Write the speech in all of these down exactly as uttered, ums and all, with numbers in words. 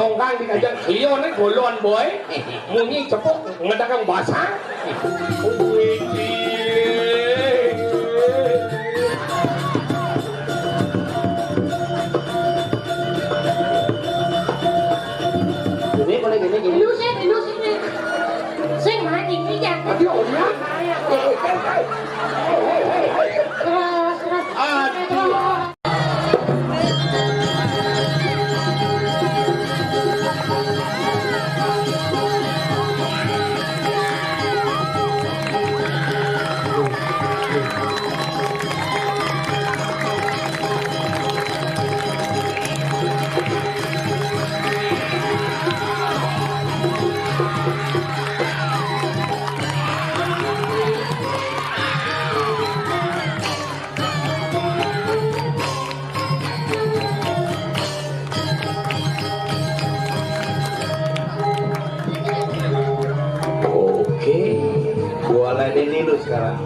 Tongkang dikajang, iya né golon, boy. Munyi cepuk, ngedakang basang. Ini boleh gini, gini. Lu sih, lu sih. Sing mati, iya. Tapi, oh, iya. Ayo. Keras, keras. Aduh. Oke, gua ladenin lu sekarang.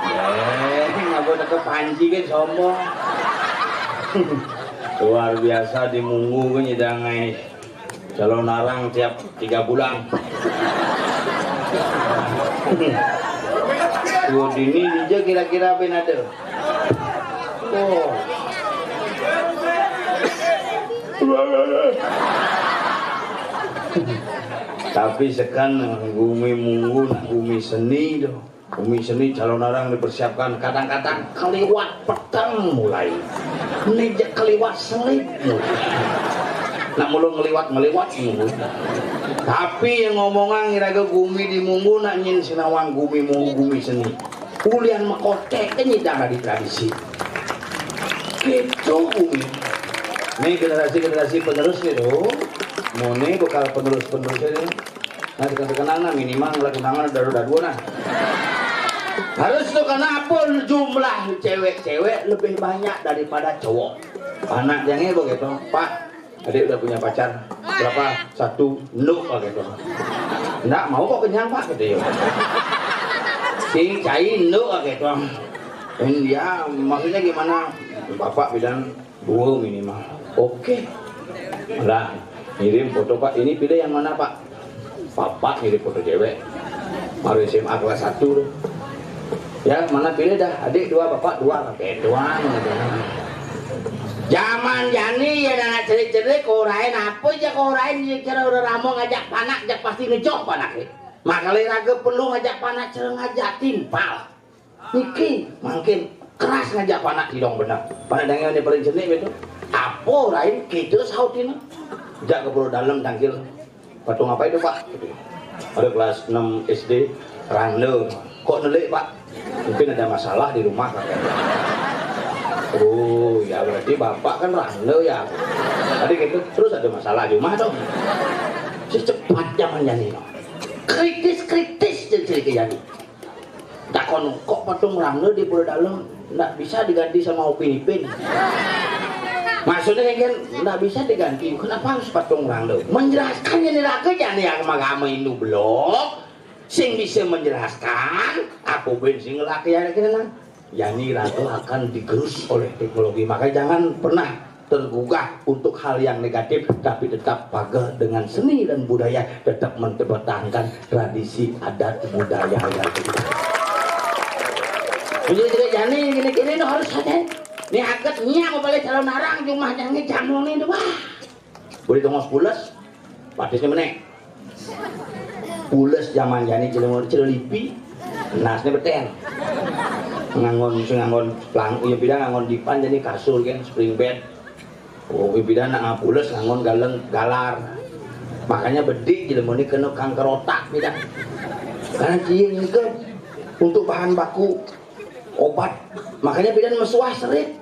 Eh, ngapa teka panci kan sombong. Luar biasa di Munggu kan nyidang ai. Calonarang tiap tiga bulan. Tuh, dini dija kira-kira ben ada. Oh. Tapi sekan gumi Munggu, gumi seni tuh. Gumi seni Calonarang dipersiapkan, kadang-kadang keliwat peteng mulai. Ini je keliwat selip mulai. Nak mulu ngeliwat-ngeliwat mulu. Tapi yang ngomongan iraga gumi di Munggu nak nyin sinawang gumi Munggu gumi seni. Ulian makotek kan nyidang di tradisi. Gitu gumi. Nih generasi-generasi penerus gitu. Mau nih bakal penerus-penerus ini. Nah, sekarang nah minimal ngeliat undangan ada dua nah. Harus tuh kenapa jumlah cewek-cewek lebih banyak daripada cowok. Anak jangnya begitu, Pak, adik udah punya pacar berapa? Satu, nuk begitu. Nggak mau kok kenyang Pak gitu ya. Sing cai nuk begitu. Dan dia maksudnya gimana? Bapak bilang dua minimal. Oke. Lah, ngirim foto Pak. Ini pilih yang mana Pak? Bapak ngirim foto cewek. Baru S M A kelas satu tuh. Ya, mana pilih dah. Adik dua, bapak dua. Pakai doang gitu. Jaman jani yén anak cérik-cérik, orahin apa ja orahin, yén kira udah rama ngajak panak, jak pasti ngejoh panaké. Makané raga perlu ngajak panak, cara ngajak timpal. Niki mangkin keras ngajak panak, didong bener. Panak dangéné paling cenik itu. Apa orahin kita sautin. Jak ka Pura Dalem tangkil. Patung apa itu, Pak? Ada kelas enam S D, Rangda. Kok nelik, Pak? Mungkin ada masalah di rumah, Pak. Oh, ya berarti Bapak kan Rangda ya. Tadi gitu, terus ada masalah di rumah dong. Secepat jaman jani. Kritis-kritis jadi jani. Takon, kok patung Rangda di Pura Dalem ndak bisa diganti sama Upin Ipin? Maksudnya kan ndak bisa diganti. Kenapa harus patung Rangda? Menjelaskan ini raga jani agama-agama Hindu belum. Sing bisa menjelaskan apa ben sing laki ya kira. Jani raga akan digerus oleh teknologi. Maka jangan pernah tergugah untuk hal yang negatif, tapi tetap pageh dengan seni dan budaya, tetap mempertahankan tradisi adat budaya yang kita. Jadi tidak jani gini-gini itu harus ada. Nih aget nya mau balik calon arang, cuma jangan jamu nih itu, wah. Boleh tongos pules, patisnya menek. Pules jaman jani jelema cerelipi. Nasnya beten. Nganggon, nganggon pelang, ya beda nganggon dipan jadi kasur kan, spring bed. Oh, ya beda nak pules nganggon galeng galar. Makanya bedik jelema ini kena kanker otak beda. Karena cie ini ke untuk bahan baku obat. Makanya beda mesuah serit.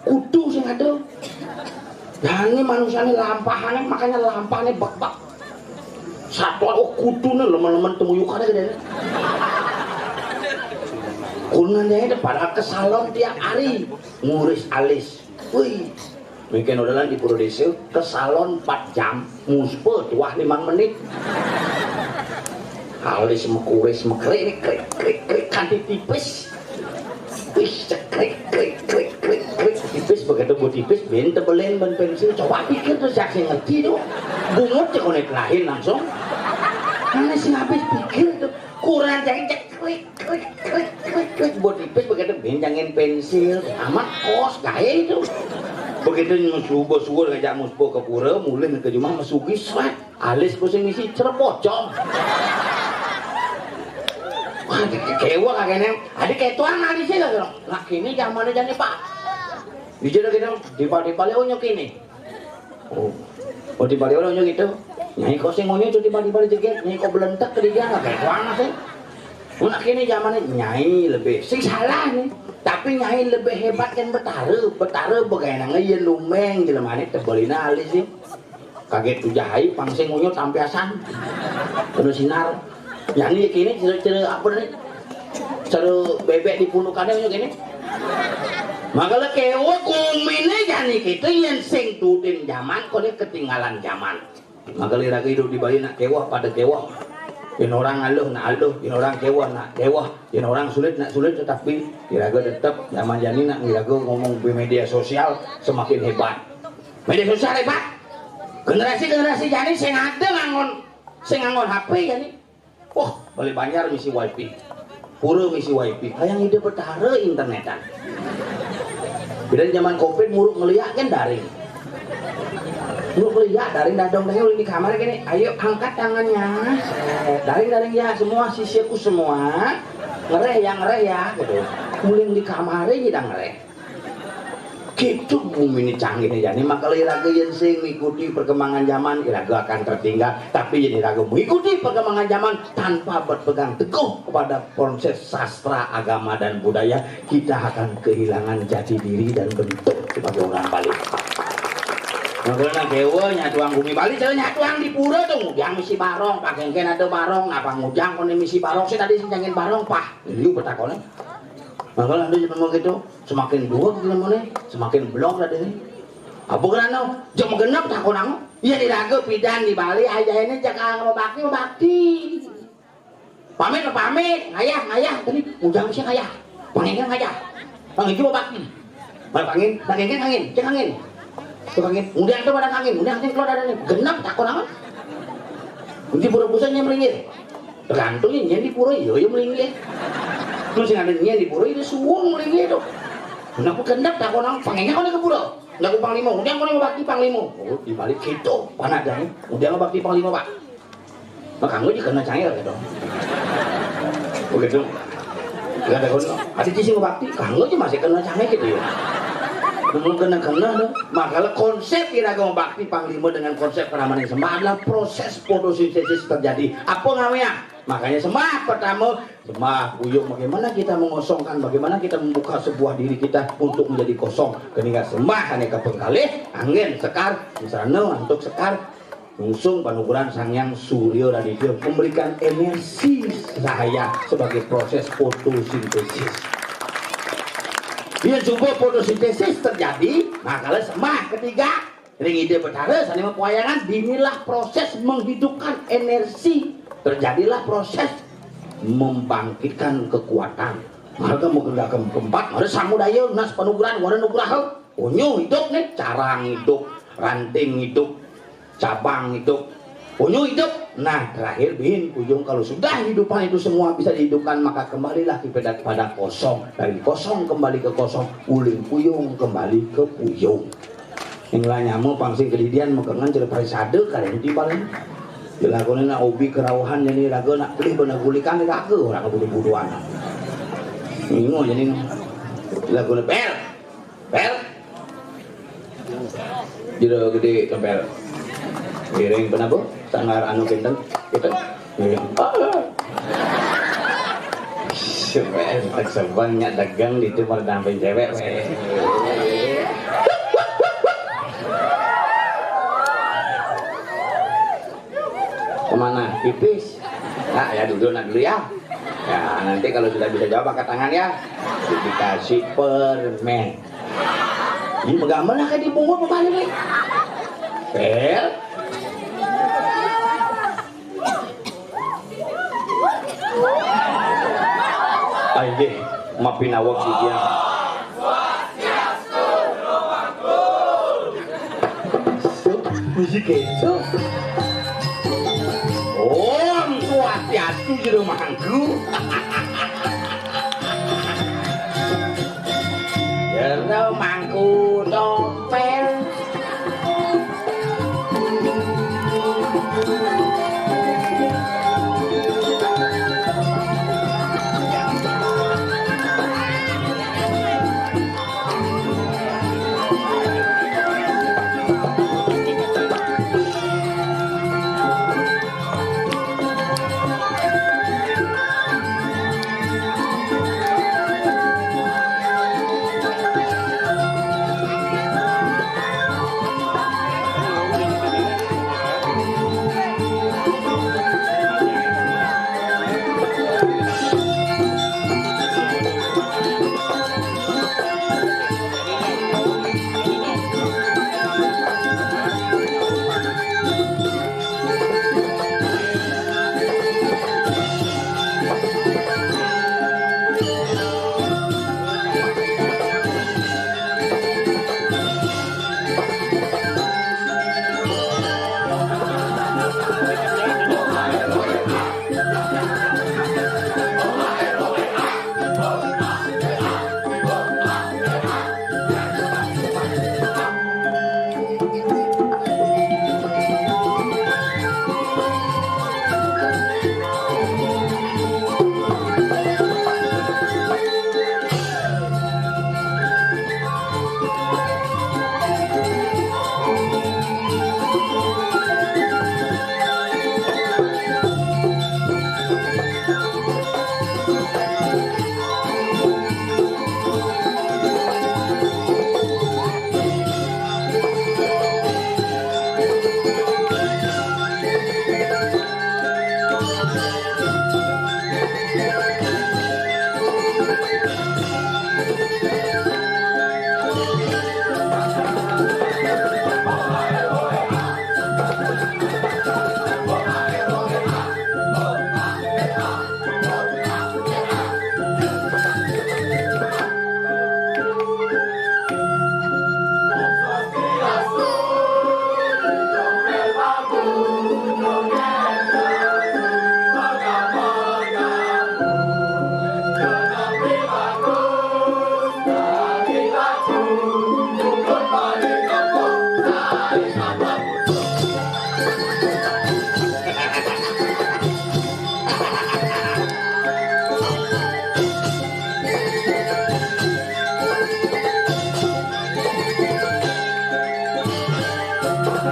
Kudu sing ada. Dan ini manusia ini lampahane, makanya lampahane bek-bek. Satu, oh, kudune lemen-lemen temuyukane gede. Kunan dia itu pada ke salon tiap hari nguris alis. Wih, mungkin udah di Pura Desa ke salon empat jam, muspe tuah lima menit. Alis mekuris mekrik nih, krik krik krik, kanti tipis. Wih, cekrik krik krik krik krik, tipis begitu bu tipis, ben tebelin ben pensil. Coba pikir tuh, siapa yang ngerti tuh? Bungut cek konek lain langsung. Mana sih habis pikir tuh? Kurang jadi cekrik krik krik krik krik, bu tipis begitu, ben jangan pensil. Amat kos gaya itu. Begitu nyusu bos suwur ngajak muspo ke pura, mulih ke jumah mesugi sret. Alis ku sing ngisi cerep pocong. Wah, kecewa kagene. Adi ketuan alisnya kagak. Nah, kini jamannya jani, Pak. Dijero gitu, di pali-pali onyo kini. Oh. Oh, di pali onyo gitu. Nyai kok sing onyo itu di pali-pali jeget, nyai kok belentek ke dia, nggak ketuan sih. Mun kini jamannya nyai lebih, sing salah nih. Tapi nyai lebih hebat kan betara. Betara begaenange yen lumeng jelemane tebelina alis sih. Kaget tuh jahai, pangsing ngunyut tampiasan. Penuh sinar. Yang ini kini cere-cere apa nih? Cere bebek di pundukannya ngunyut ini. Maka le kewa gumine jani kita yang sing tudin zaman, kok ini ketinggalan zaman. Maka le raga hidup di Bali nak kewa pada kewa. Yang orang aluh nak aluh, yang orang kewa nak kewa, yang orang sulit nak sulit, tetapi iraga tetap zaman jani nak iraga ngomong di media sosial semakin hebat. Media sosial hebat. Generasi-generasi jani sing ada nganggon, sing nganggon H P jani. Wah, balik Banjar misi wifi. Pura misi wifi. Kayak ide betara internetan. Beda zaman covid muruk ngeliat kan daring. Muruk ngeliat daring, dadong daring di kamar gini. Ayo angkat tangannya. Daring daring ya semua sisiku semua. Ngereh ya, ngereh ya gitu. Muling di kamar aja dah ngereh. Gitu bumi ini canggih nih, jadi maka iraga yang sing mengikuti perkembangan zaman, iraga akan tertinggal. Tapi yang iraga mengikuti perkembangan zaman tanpa berpegang teguh kepada konsep sastra, agama, dan budaya, kita akan kehilangan jati diri dan bentuk sebagai orang Bali. Nah, kalau nak dewa nyatuang bumi Bali, cara nyatuang di pura tuh, ngujang misi barong, pakai ada barong, apa ngujang kau misi barong, saya tadi sing jangan barong, pah, lu petakonnya. Nah, kalau ada cuma gitu, semakin dua gila mana, semakin belum ada ini. Apa kerana? Jam genap tak konang. Iya di raga pidan di Bali, aja ini jaga mau bakti, mau bakti. Pamit, pamit, ngayah, ngayah, tadi ngujang sih ngayah. Pangingin ngayah. Pangingin mau bakti. Mau pangin, pangingin angin, cek angin. Tuh angin, udah ada pada angin, udah angin keluar ada nih. Genap tak konang. Nanti pura pusatnya melinggir. Tergantung ya, nyen di pura, iya, iya melinggir. Terus yang ada nyen di pura, itu suwung melinggir tuh. Kenapa genap tak konang, pangingin kau ke pura. Lagu panglima, udah kono bakti panglima. Oh, dibalik gitu, panadanya. Udah bakti panglima, Pak. Makanya juga kena cangir gitu. Begitu. Gak ada kono. Ada sih bakti, kanggo aja masih kena cangir gitu ya. Belum kena-kena tuh. Makanya konsep iraga bakti panglima dengan konsep keramahan yang sama adalah proses fotosintesis terjadi. Apa ngawe ya? Makanya sembah pertama, sembah puyung, bagaimana kita mengosongkan, bagaimana kita membuka sebuah diri kita untuk menjadi kosong. Ketika sembah aneka penggalih, angin sekar, misalnya untuk sekar, ngusung panukuran Sang Hyang Surya Raditya memberikan energi cahaya sebagai proses fotosintesis. Dia coba fotosintesis terjadi, makanya sembah ketiga, ring ide Betara, sani pewayangan, dinilah proses menghidupkan energi. Terjadilah proses membangkitkan kekuatan. Marga mau gerakan keempat, ada samudaya, nas panukuran, wara nugraha. Unyu hidup nih, carang hidup, ranting hidup, cabang hidup, unyu hidup. Nah, terakhir bin ujung, kalau sudah hidupan itu semua bisa dihidupkan, maka kembalilah kita pada kosong. Dari kosong kembali ke kosong, uling puyung kembali ke puyung. Inilah nyama pang sing kedidian mekengan cara parisade karen di paling. Dilakoni nak ubi kerauhan jadi raga, nak beli bener gulikan di raga orang budu-buduan. Ingo jadi lagu bel. Pel. Jero gede tempel. Giring penabo, sanggar anu kinten, gitu. Giring. Ah. Sebanyak dagang di itu, pada damping cewek, weh. Kemana? Pipis. Nah, ya dulu, nak dulu ya. Ya, nanti kalau sudah bisa jawab, angkat tangan ya. Dikasih permen. Ini megambar lah kayak dibungkut pemali nih. Pel. Ayo deh, maafin awak sih dia. Musik itu. Oh, engko hati-hati jero mangku. Jero mangku tompel.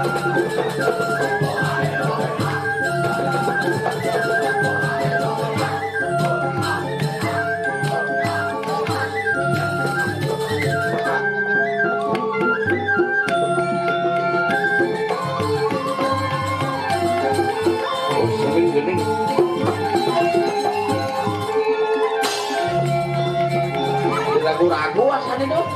Oh, sering gini. Ragu-ragu asane tuh.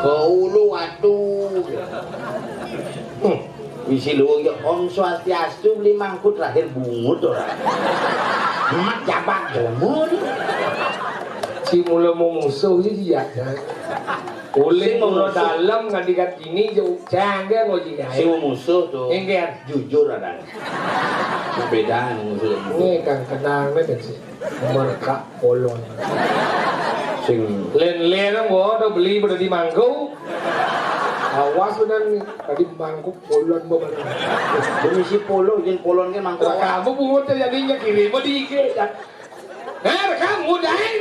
Ke ulu, waduh. Hmm. Bisi luwung ya, Om Swastiastu, beli mangku terakhir bungut ora. Mat jabak jombon. Si mula mau musuh sih dia. Uling mau dalam ngadikat ini jauh canggih mau jingkai. Si musuh tuh. Enggak. Jujur ada. Beda musuh. Ini kan kenang nih sih. Merkak polon. Sing len-len gua udah beli pada di mangku. Awas udah nih, tadi mangku polon bener. Demi si polo, yen polon ke mangku. Lah, kamu pungut jadinya kirim di I G ya. Nah, kamu dai.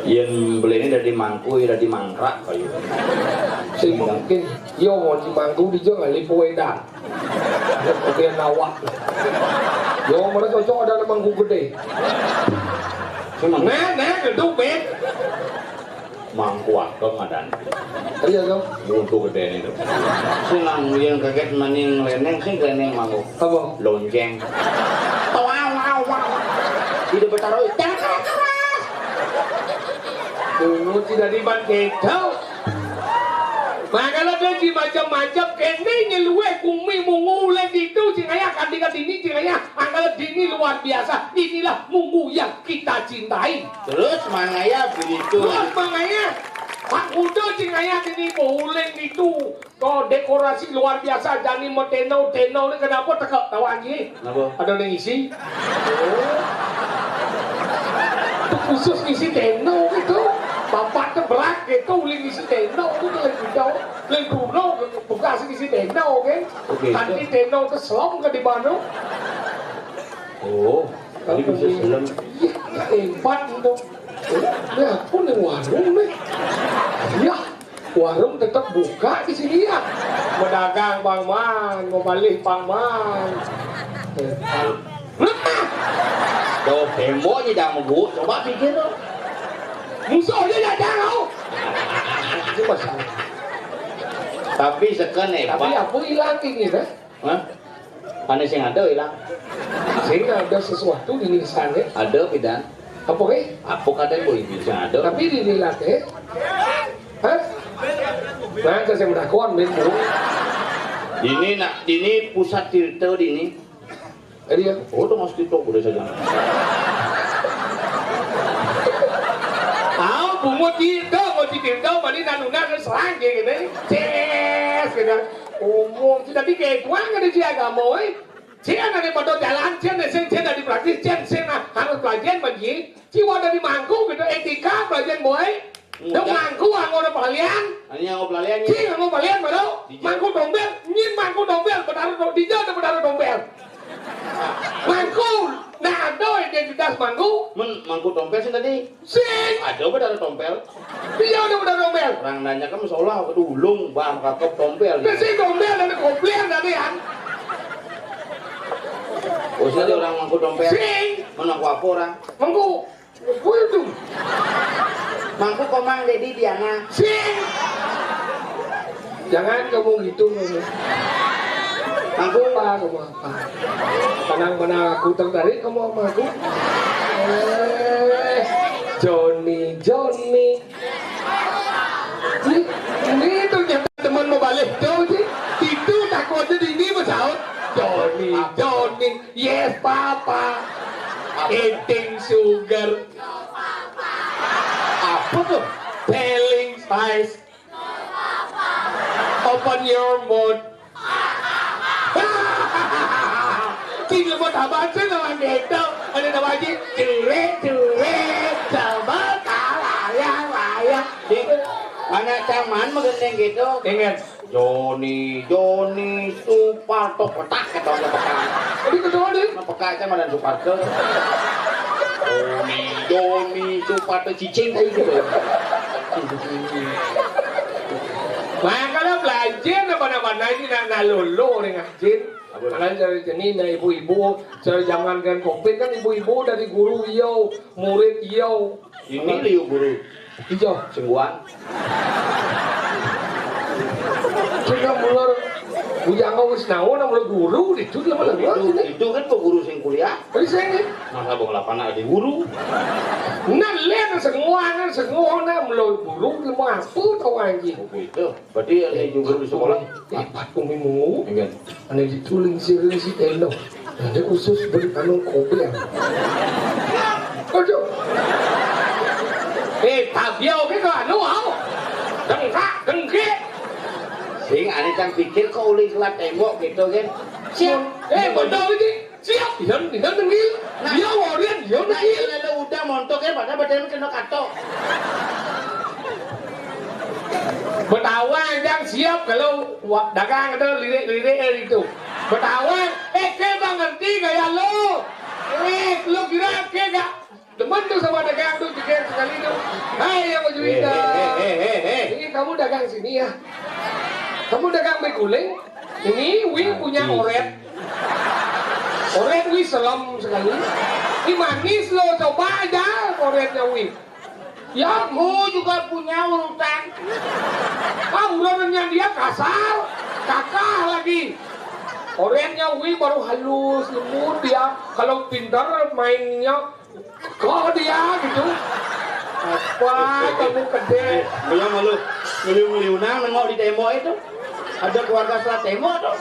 Yen beli ini dari mangku, ya dari mangkrak kayu. Sing mungkin, yo mau di mangku di jo ngali poedan. Kemudian awak. Yo, mana cocok ada mangku gede. Nah, nah, geduk, Ben. Mangku ageng adan. Iya, tuh. Buntu gede ini tuh. Sing nang yang kaget maning leneng, sing leneng mangku. Apa? Lonceng. Tawau, tawau. Tidak bertaruh. Jangan keras-keras. Dulu tidak diban gitu. Makanya dia di macam-macam kene nyeluwe kumi mungu ulen itu sing ayah kandika dini sing ayah angkala dini luar biasa. Inilah mungu yang kita cintai. Terus mangaya begitu. Terus mangaya Pak Kuda sing ayah dini ulen itu. Kok dekorasi luar biasa jani meteno teno ni kenapa teka tawa anjing? Napa? Ada nang isi. Oh. Itu khusus ngisi teno gitu. Bapak tu berat gitu, ulih ngisi teno tu lain bidau. Lain Bruno buka sih ngisi teno kan. Oke. Nanti teno tu selom ke di mana? Oh, jadi bisa selom. Iya, hebat itu. Ya, aku ni warung ni. Ya. Warung tetap buka di sini ya. Mau dagang Bang Man, mau balik Bang Man. Tuh, tembok je dah megu. Coba pikir tu. Musuh je dah tahu. Itu masalah. Tapi sekan hebat. Tapi apa hilang ini dah? Hah? Ane sing ada ilang. Sing ada sesuatu di lisan ya. Ada pidan. Apa ke? Apa kata boy sing ada? Tapi di lilat ya. Hah? Nah, saya menakon ben burung. Ini nak, ini pusat cerita di ini. Jadi ya, oh, tuh mas kita boleh saja. Tahu bungut cerita, mau cerita, balik dan lunak serang gitu. Ces gitu. Umum, tapi kayak tuan kan di agama, eh. Cien ada pada jalan, cien ada sing, cien ada praktis, cien sing harus pelajaran bagi. Jiwa dari mangku gitu, etika pelajaran boy. Dong mangku anggo ada pelalian. Hanya anggo pelalian. Cien anggo pelalian baru. Mangku dombel, nyin mangku dombel, benar dong, dijauh ada benar dombel. Mangku Ada identitas mangku. Men mangku tompel sing tadi. Sing. Ada benar tompel. Iya ada benar tompel. Orang nanya kan seolah ke dulung bah kakep tompel. Nah, sing tompel ada kopler tadi kan. Oh, sing ada orang mangku tompel. Sing. Men mangku apa orang? Mangku. Waduh. Mangku Komang Dedi Diana. Sing. Jangan kamu gitu ngomong. Mangku. Apa kamu apa? Menang-menang aku tertarik kamu sama aku. Eh, Joni, Joni. Ini, ini itu nyata teman mau balik tuh sih. Itu takutnya di ini pesawat. Joni, Joni, yes papa. Eating sugar. Apa tuh? Telling lies. Open your mouth. Cing lemot abang sih lawan gitu. Ada nama aja. Cure, cure. Coba kalah ya, ya. Anak caman mengenai gitu. Ingat. Joni, Joni, Suparto, petak kata orang peka. Jadi ketua dia. Nah, peka aja madan Suparto. Joni, Joni, Suparto, cicing kayak gitu. Makanya belajar apa-apa ini nak nak lolo nih ngajin. Kalau cari jenis nah ibu-ibu, cari zaman kan covid kan ibu-ibu dari guru iyo, murid iyo. Ini liu guru. Ijo. Sengguan. Sudah mulai bujang kau wis naon mulai guru itu dia malah gua Itu, sini. Itu kan kok guru sing kuliah. Tapi saya ini. Masa bawa lapangan di guru. Nah, lihat semua kan semua nah mulai guru dia mau apa tahu anjing. Buku itu. Berarti yang di guru di sekolah. Hebat umi mu. Enggak. Ane dituling sirih si telo. Ane usus beli anu kopi ya. Aduh. Eh, tabia oke ke anu au. Dengkak, dengkik. Sing ane cang pikir kok uli kelat tembok gitu kan. Siap. Eh, betul ini. Siap, iya, iya, nengil. Nah, iya, warin, iya, nah, nengil. Iya, lalu udah montok ya, pada badan kena katok. Betawa yang siap kalau wa- dagang itu lirik-lirik itu. Betawa, eh, ke bang ngerti gaya lo. Eh, lo kira ke gak demen tuh sama dagang tuh, jeger sekali tuh. Hai, yang mau cerita. Eh, eh, eh, eh, eh, eh. Ini kamu dagang sini ya? Kamu dagang mie kuling? Ini Wing punya oret. Oret Wing serem sekali. Ini manis loh, coba aja oretnya Wing. Ya, aku juga punya urutan. Ah, urutannya dia kasar, kakah lagi. Oretnya Wing baru halus, lembut dia. Kalau pintar mainnya, kok dia gitu. Apa kamu gede? Belum malu. Ngeliu-ngeliu nang nengok di tembok itu. Ada keluarga sebelah tembok tuh.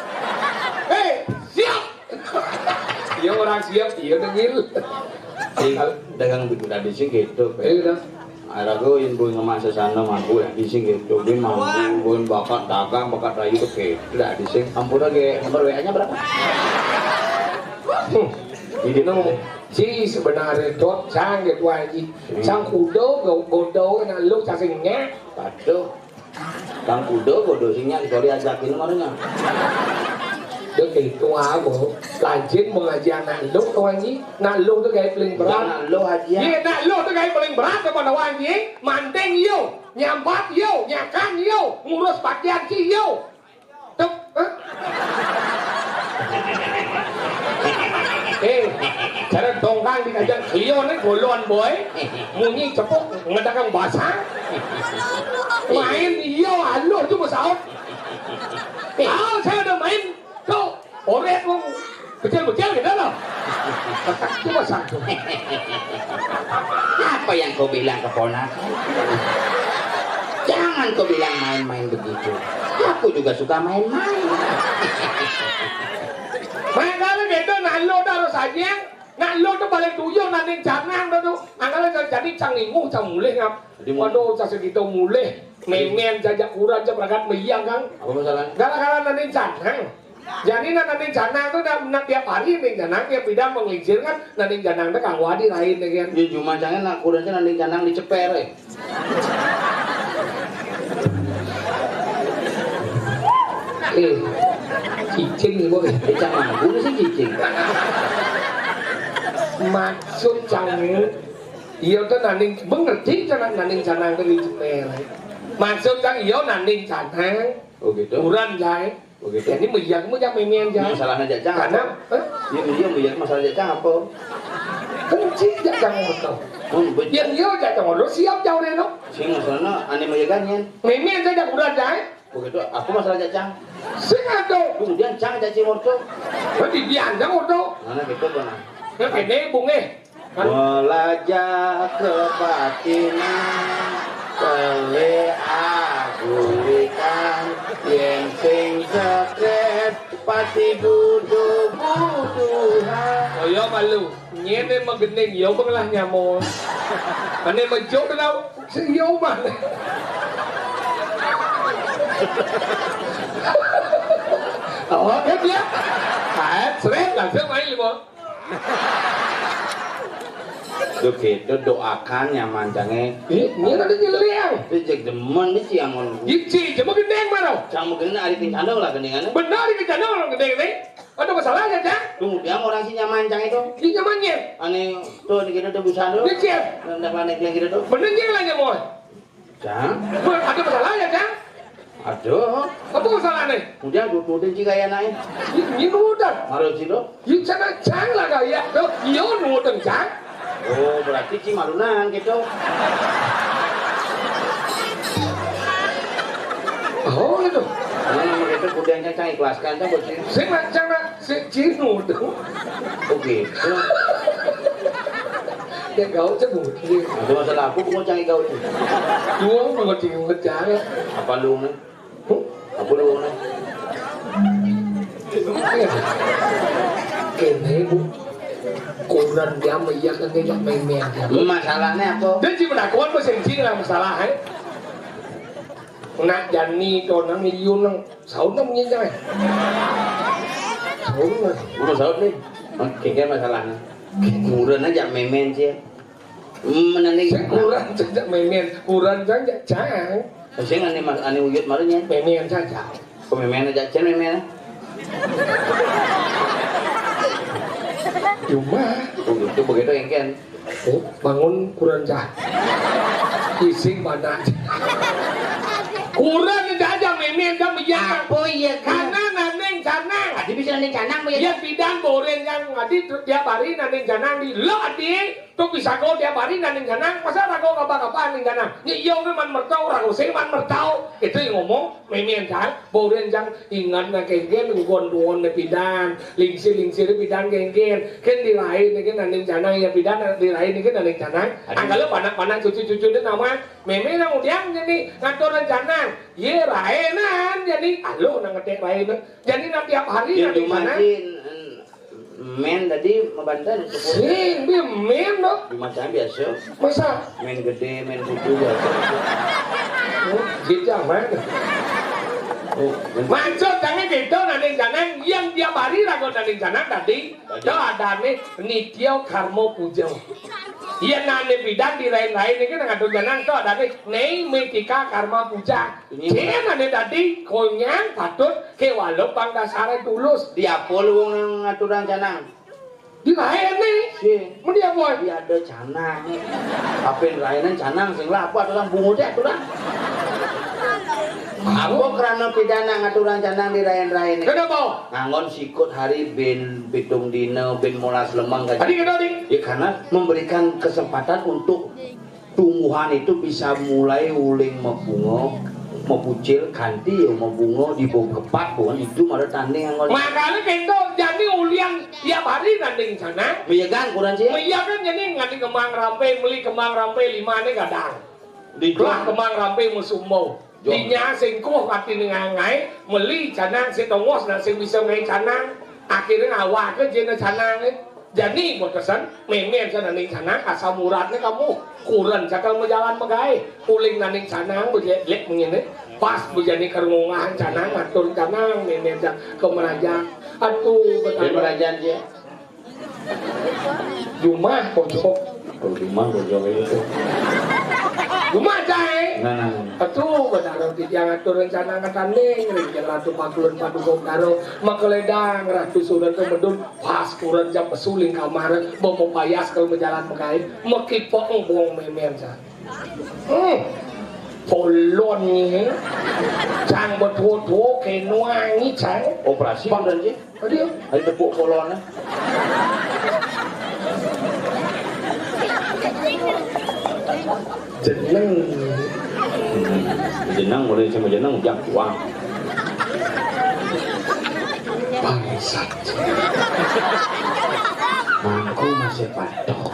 Hei, siap. Iya orang siap, iya dengil. Dagang buku tadi sih gitu. Iya dah. Arago yang boy ngemas sana mampu ya di sini gitu. Dia mampu boy bakat dagang, bakat rayu tuh gitu. Dah di sini. Ampun lagi nomor W A-nya berapa? Hmm. Jadi nemu si sebenarnya dot sang gitu aja. Sang kudo go- godo nak lu cacingnya. Aduh. Bang kudo godo sinya kecuali ajakin nomornya. Dia kayak itu aku. Rajin mengaji anak lu tuh anjing. Nak lu tuh kayak paling berat. Anak lu aja. Iya, nak lu tuh kayak paling berat kepada anjing. Manting yo, nyambat yo, nyakan yo, ngurus bagian si yo. Tuh, hah? Eh, cara dongkang di kajang Cleo nih golon boy. Munyi cepuk ngedagang basah. Main iyo aluh tuh pesawat. Eh, ah, saya udah main tuh oret mau kecil-kecil gitu loh. Cuma satu. Apa yang kau bilang keponakan? Jangan kau bilang main-main begitu. Aku juga suka main-main. Makanya gitu, nah lo harus aja. Nah lo tuh paling tuyul nanti jangan tuh. Angkala jadi cang inguh cang mulih ngap. Waduh, cang segitu mulih. Memen jajak kurang jam ragat meyang kang. Apa masalah? Gara-gara nanti janang. Jadi nanti janang tuh nak, nak tiap hari nih janang tiap bidang menglincir kan nanti janang tuh kang wadi lain deh kan. Ya cuma jangan nak kurangnya nanti janang diceper eh. Eh, cicing nih boy. Eh, jangan dulu sih cicing. Maksud cangé, iya to naning, mengerti cang naning canang to dijemer. Maksud cang iya naning canang. Oh gitu. Kuren cang. Oh gitu. Jadi meyakmu cang mémén cang. Masalahnya cang apa? Karena, hah? Iya, iya, meyakmu masalah cang apa? Kenci cang orto. Oh, betul. Yang iya cang orto siap jauh deh no. Sing masalahnya ané meyakan yén. Mémén cang kuren cang. Begitu, aku masalah cang. Sing ado. Kemudian cang caci morto. Berarti dia cang orto. Mana gitu, Bang? Ya kene bungé. Melajah kebatinan, pelih agurikan, yén sing stres, pasti butuh-butuhan. Oh iya, malu. Nyene magending, ya bengelah nyamon. Ane mejuk tau, sing ya uman. Oh, kan dia. Kaet, seret, langsung main lima. Duh, gitu, doakan nyaman cange. Ih, ini tadi nyeliang. Itu cek demen nih, Ci, amun. Iki, cuma gendeng, maro. Cang mungkin ari kencana lah gendingan. Benar, ari kencana orang gendeng nih. Ada masalah ya, Cang? Tunggu, dia orang si nyaman cang itu. Si nyamannya? Ane tuh di kita tuh bisa tuh. Dia siap. Ndak panik lagi tuh. Bener dia lah nyaman. Cang? Ada masalah ya, Cang? Aduh. Apa masalahnya? Udah tututin si kaya naik. Ini udah. Harus itu. Ini sana Cang lah kaya tuh. Iya udah Cang. Oh, berarti Ci malunan gitu. Oh, gitu. Nah, nama gitu budayanya Cang ikhlaskan, Cang, buat Ci. Sing macam nak, sing Ci nuduh. Oh, gitu. Ya, gaul Cang mungkin. Ada masalah aku, aku mau cari gaul Ci. Dua mau cari. Apa lu, nih? Apa lu, nih? Kene, Bu. Kurang dia meyakkan dia mémén dia. Masalahnya apa? Dia cuma akuan, bos, yang cing lah masalah, eh. Nak jani to nang iyun nang saut nang punya jangan. Saut nang. Urus saut nih. Oke, kan masalahnya. Kurang aja mémén sih. Menanding. Saya kurang, saya mémén. Kurang, saya cang. Sing ane mas, ane uyut malunya. Mémén saja. Pemémén aja, cén mémén. Cuma. Oh, gitu, begitu engken. Oh, bangun kurang cah. Ising mana? Kurang aja mémén kan, iya. Apa iya, kan? Karena naning canang. Adi bisa naning canang, Bu, ya? Iya, pidan boren yang adi tiap hari naning canang di lo, adi. Tuh bisa kau tiap hari naning canang, masa rago kapan-kapan naning canang? Nya iya oké man mertau, rago sing man mertau. Itu yang ngomong, mémén cang, boren cang ingat na kéngkén, ugon tuon ne pidan, lingsir-lingsir pidan kéngkén. Kén di lain né kén naning canang ya pidan, di lain né kén naning canang. Aduh. Angkala panak-panak cucu-cucu dé nama, mémén nang udiang jadi ngatur rencana. Yé raénan jadi, aluh nang ngedék raénan. Jadi nang tiap hari naning canang. Mén tadi mabanten. Sing, dia mén, no. Di macam biasa. Masa? Mén gedé, mén kudu biasa. Oh, gitu amat. Oh, mén. Maksud kami gitu, naning canang, yang tiap hari rago naning canang tadi. Tadi. Itu adané nitya karma puja. Iya, nané pidan di lain-lain ini kan ngatur canang, itu adané naimittika karma puja. Cén ané dadi konyang patut kéwala pangdasaré tulus. Di apa lu wong ngaturang canang? Di lain nih. Sih. Meni apa? Di ada canang. Apa yang lainnya canang sing lah apa aturan bungut ya aturan. Apa kerana pidana ngaturang canang di lain-lain? Kenapa? Nganggon sikut hari bin pitung dina bin molas lemang kan. Tadi kena ding. Ya karena memberikan kesempatan untuk tumbuhan itu bisa mulai uling mabunga, mabucil, kanti ya mabunga, di bawah kepat, bukan itu malah tanding anggon. Makanya kita jadi ulian tiap hari tanding sana. Meyegan kurang sih. Meyegan jadi nganti kembang rampe, meli kembang rampe lima nih kadang. Di lah kembang rampe musumbau. Dinya sing kuh ati ngangai, meli canang sing tongos dan sing bisa ngai canang. Akhirnya awak ke jena canang eh. Jani botesan, mémén sa naning canang, asam uratnya kamu. Kuren cakal majalan magaé. Uling naning canang, bejek-jek mengini. Pas bejani kerungungahan canang, ngatur canang, mémén sa kemerajan. Aduh, betul. Kemerajan dia. Jumah pojok. Oh, jumah pojok itu. Jumah cai. Nah, nah, nah. Atuh, Betara titiang atur rencana ngatanding, ring Ratu Pakulun Paduka Betara, makaledang Ratu Sura ka Medun, pas kurang jam pesu ling kamar, bomo payas kalau majalan makai, makipok bong memer, cang. Hmm. Polon ni, cang, betua-tua kenuangi, cang. Operasi Pak, udah, Ji? Aduh. Ayo tepuk polon, eh. Jeneng. Jeneng, mulai sama jeneng, ujang tuang. Bangsat. Mangku masih patok.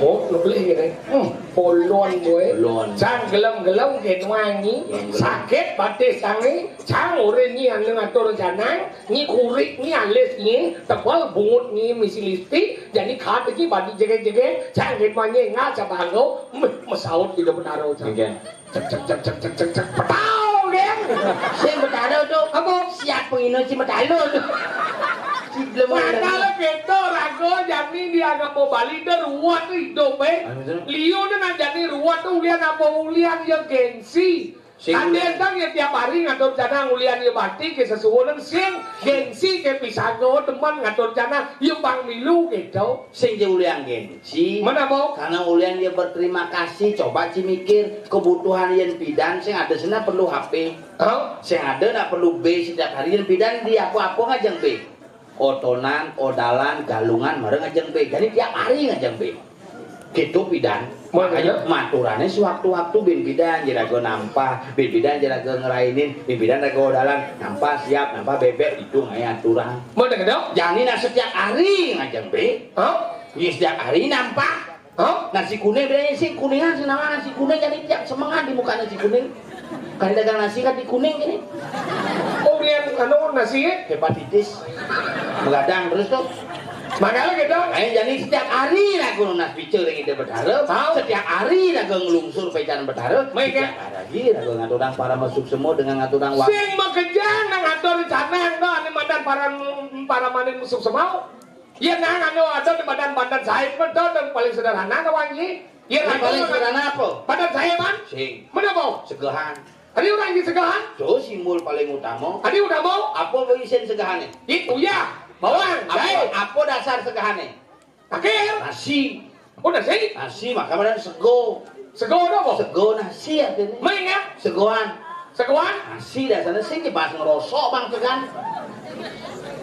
Oh, lu beli gini. Hmm, polon gue. Polon. Cang gelem-gelem kenuangi. Gelem-gelem. Sakit batis tangi. Cang urin nyi anu ngatur janang. Nyi kurik, nyi alis, nyi tebal, bungut, nyi misi lipstik, jani kat nyi badi jegeg-jegeg, cang rit manye ngal cabanggo, meh, mesaut di Betara, cang. Nggih. Cek, cek, cek, cek, cek, cek, cek, petau, nggih. Sing Betara tu, apa? Siap pengino si Betara tu. Si belum. Makala kita raga jani di agama Bali dah ruwet tu hidup, eh. Anu tu. Liu tu nak jani ruwet tu ulian apa ulian ya gengsi. Sing kadén tang ya tiap hari ngatur janang ulian ya bakti ke sesuunan sing gengsi ke pisaga demen ngatur janang ya pang milu gitu. Sing ja ulian gengsi. Mana mau? Karena ulian ya berterima kasih, coba ci mikir kebutuhan yen pidan sing ada sana perlu H P. Hah? Sing ada nak perlu B setiap hari yen pidan di apa-apa ngajeng B. Otonan, odalan, galungan, bareng ngajeng B. Jadi tiap hari ngajeng B. Gitu pidan. Makanya maturane sewaktu-waktu bin pidan jeraga nampah, bin pidan jeraga ngerainin, bin pidan raga odalan, nampah siap, nampah bebek, itu ngae aturan. Mau dengar dong? Jani nak setiap hari ngajeng B. Hah? Ya setiap hari nampah. Hah? Nasi kuning bedanya sing kuningan, senawa nasi kuning jadi tiap semengan di muka nasi kuning. Kali dagang nasi kan di kuning ini. Oh, yang anu nasi ya? Hepatitis. Begadang terus tuh. Makanya gitu. Ayo jadi setiap hari lagu nunas picture yang kita berharap. Tahu. Setiap hari lagu ngelungsur pecan berharap. Baik, ya. Setiap hari lagu ngaturang para masuk semua dengan ngaturang waktu. Sing makejang nang ngatur canang tuh, ane madan para para manin masuk semua. Iya, nah, anu ada di badan-badan sahib mah tuh, tuh paling sederhana tuh, Wan Ji. Iya, ini paling sederhana apa? Badan sahib, kan? Sing. Mana, Bang? Segehan. Tadi orang di segehan? Tuh simbol paling utama. Tadi udah mau? Apa isin segehane? Itu ya, bawang, apa, jahe. Apa dasar segehane? Akhir. Nasi. Oh, nasi? Nasi, maka mana sego. Sego ada apa? Sego nasi artinya. Main ya? Segoan. Segoan? Nasi dasarnya sing pas ngerosok, Bang, tuh kan.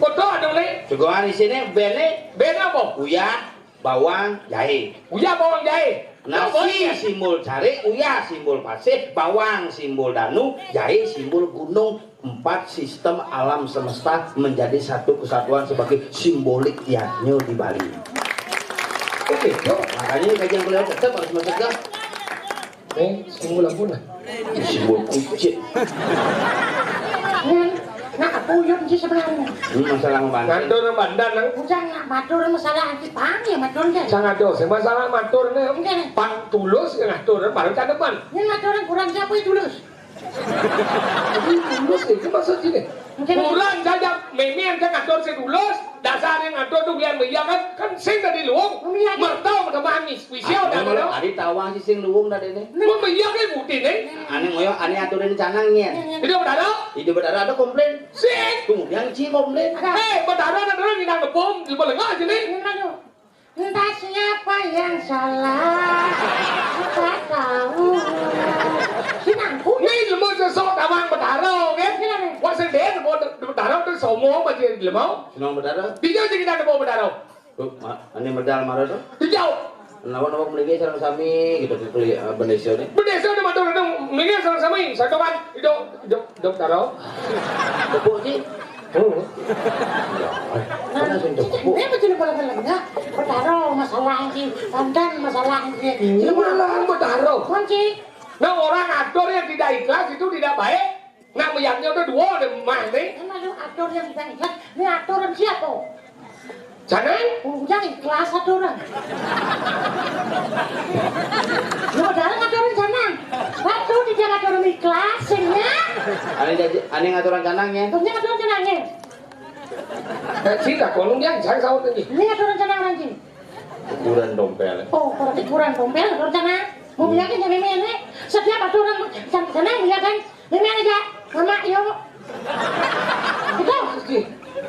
Foto ada nih. Segoan di sini bene. Bene apa? Uyah, bawang, jahe. Uyah, bawang, jahe. Nasi, bawang, ya. Simbol cari, uyah simbol pasir, bawang simbol danu, jahe simbol gunung. Empat sistem alam semesta menjadi satu kesatuan sebagai simbolik yadnya di Bali. Oke, yuk, makanya kajian beliau tetap harus mencegah. Eh, simbol apa lah? Simbol kucit. Hmm, nah, apa uyut sih sebenarnya? Hmm, masalah membantu. Ngatur bandan, nang. Bukan nak matur masalah anti pang ya, matur kan? Sangat dos, masalah matur nih. Oke. Pang tulus ya ngatur, baru tanaman. Ini ngatur kurang siapa itu tulus? Jadi tulus itu maksud gini. Mungkin kurang saja, meme yang ngatur si tulus, dasar yang ngatur tuh biar meriah kan, kan sing tadi luung, meriah. Mertau udah manis, spesial dah. Ada tawang sih sing luung tadi nih. Mau meriah kan bukti nih. Ane ngoyo, ane aturin canang nyen. Hidup Betara. Hidup Betara ada komplain. Sing. Tuh, yang ci komplain. Hei, Betara ada dulu nginang tepung, di belengah aja nih. Entah siapa yang salah, kita tahu. Sinangku. Nih, lemu sesok tawang Betara, kan? Gimana? Wah, sing deh, mau Betara tuh sombong aja lemu. Senang Betara. Dia aja kita tepung Betara. Tuh, ma-, ini medal marah tuh. Hijau. Kenapa nama melingkar sareng sami gitu ke keli-, eh, bendesa nih? Bendesa udah matur udah melingkar sareng sami. Satu kan, hidup, hidup, hidup Betara. Tepuk sih. Hmm. Ya, mana sih tepuk? Ini betul kalau kalau enggak. Betara masalah sih, konten masalah sih. Iya, malah Betara. Kunci. Nah, orang atur yang tidak ikhlas itu tidak baik. Nak meyaknya udah dua deh mah nih. Emang lu atur yang tidak ikhlas, ini aturan siapa? Jangan. Oh, yang ikhlas aturan. Lu dalam aturan sana. Waktu di dalam aturan ikhlas, ya. Ane jadi, ane ngaturan canang ya. Punya aturan canangnya. Eh, sih, tak kolong dia, jangan sahur lagi. Ini aturan canang lagi. Ukuran dompel. Oh, kalau ukuran dompel, aturan canang. Mulia kan jadi mémé né. Setiap ada orang yang senang mulia kan. Mémé aja. Mama yuk. Itu.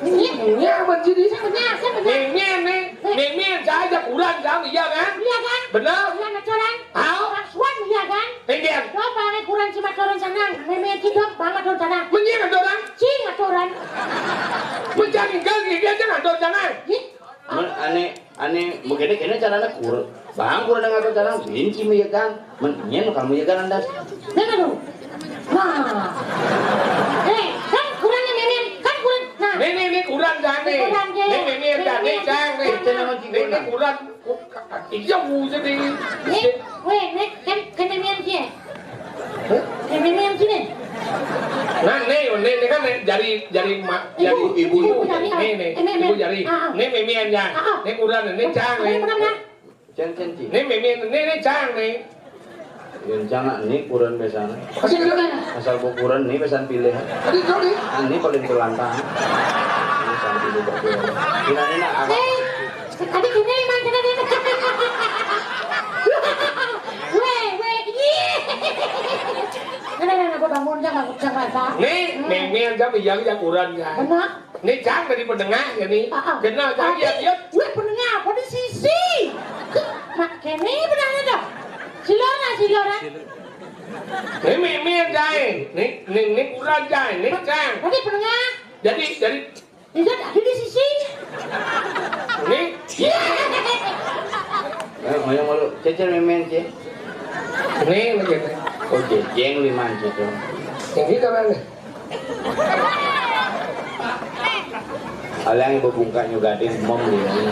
Ini. Ini apa jadi? Saya punya, saya punya. Mémé né. Mémé aja kurang jam iya kan? Iya kan? Benar. Iya, macoran. Hao? Suan iya kan? Enggen. Coba né kurang cuma turun sana. Mémé kita banget turun sana. Menying ada orang. Cing ada orang. Mencari gal dia aja ada orang. Ih. Men, ané, ané, begini kene caranya kur. Bang, kurang dengar cara benci mi ya kan. Men, nyen kamu ya kan anda. Nah, tuh. Nah. Eh, kan kurangnya mémé, kan kurang. Nah. Né, né, né kurang jane. Kurang, ya. Né mémé jane, jang né. Itu namanya kurang. Né, né kurang. Iya, bu jadi. Né, weh, né, kan, kan mémé dia. Hah? Kan mémé sini. Nah, né, yo, né, né kan né, jari, jari ma-, jari ibu, ibu, ibu jari. Né, né, eh, né, ibu né. Jari. Ah, ah. Né mémé jang. Ah, ah. Né kurang, né jang né. Né kurang, nah. Cen, cen, ci. Né mémé, né, né jang né. Yén cang né kurang besan. Kasih dulu kan. Asal bu kurang né besan pilih. Tadi dulu nih. Ah, né paling pelantang. Né sampai di bawah. Kira né nak apa? Eh, tadi gini, Mang, gini, gini. Weh, weh, ih. Nah, nah, nah, nah, gua bangun, jangan, jangan, Pak. Né, mémé jang yang, yang kurang ya. Benar. Né jang dari penengah ya né. Ah, ah. Kenal jang ya, dia. Weh, penengah apa di sisi? Mak, kéné penengahnya dah. Silora, silora. Né mémé jang. Né, né, né kurang jang. Né jang. Tadi penengah. Jadi, jadi. Iya, tadi di sisi. Né. Iya. Eh, mau yang malu. Cécér mémé, Cé. Né, begitu. Oh, jejeng lima, Cé, tuh. Yang ini mana? Alang ibu bungkaknya gading mom ini.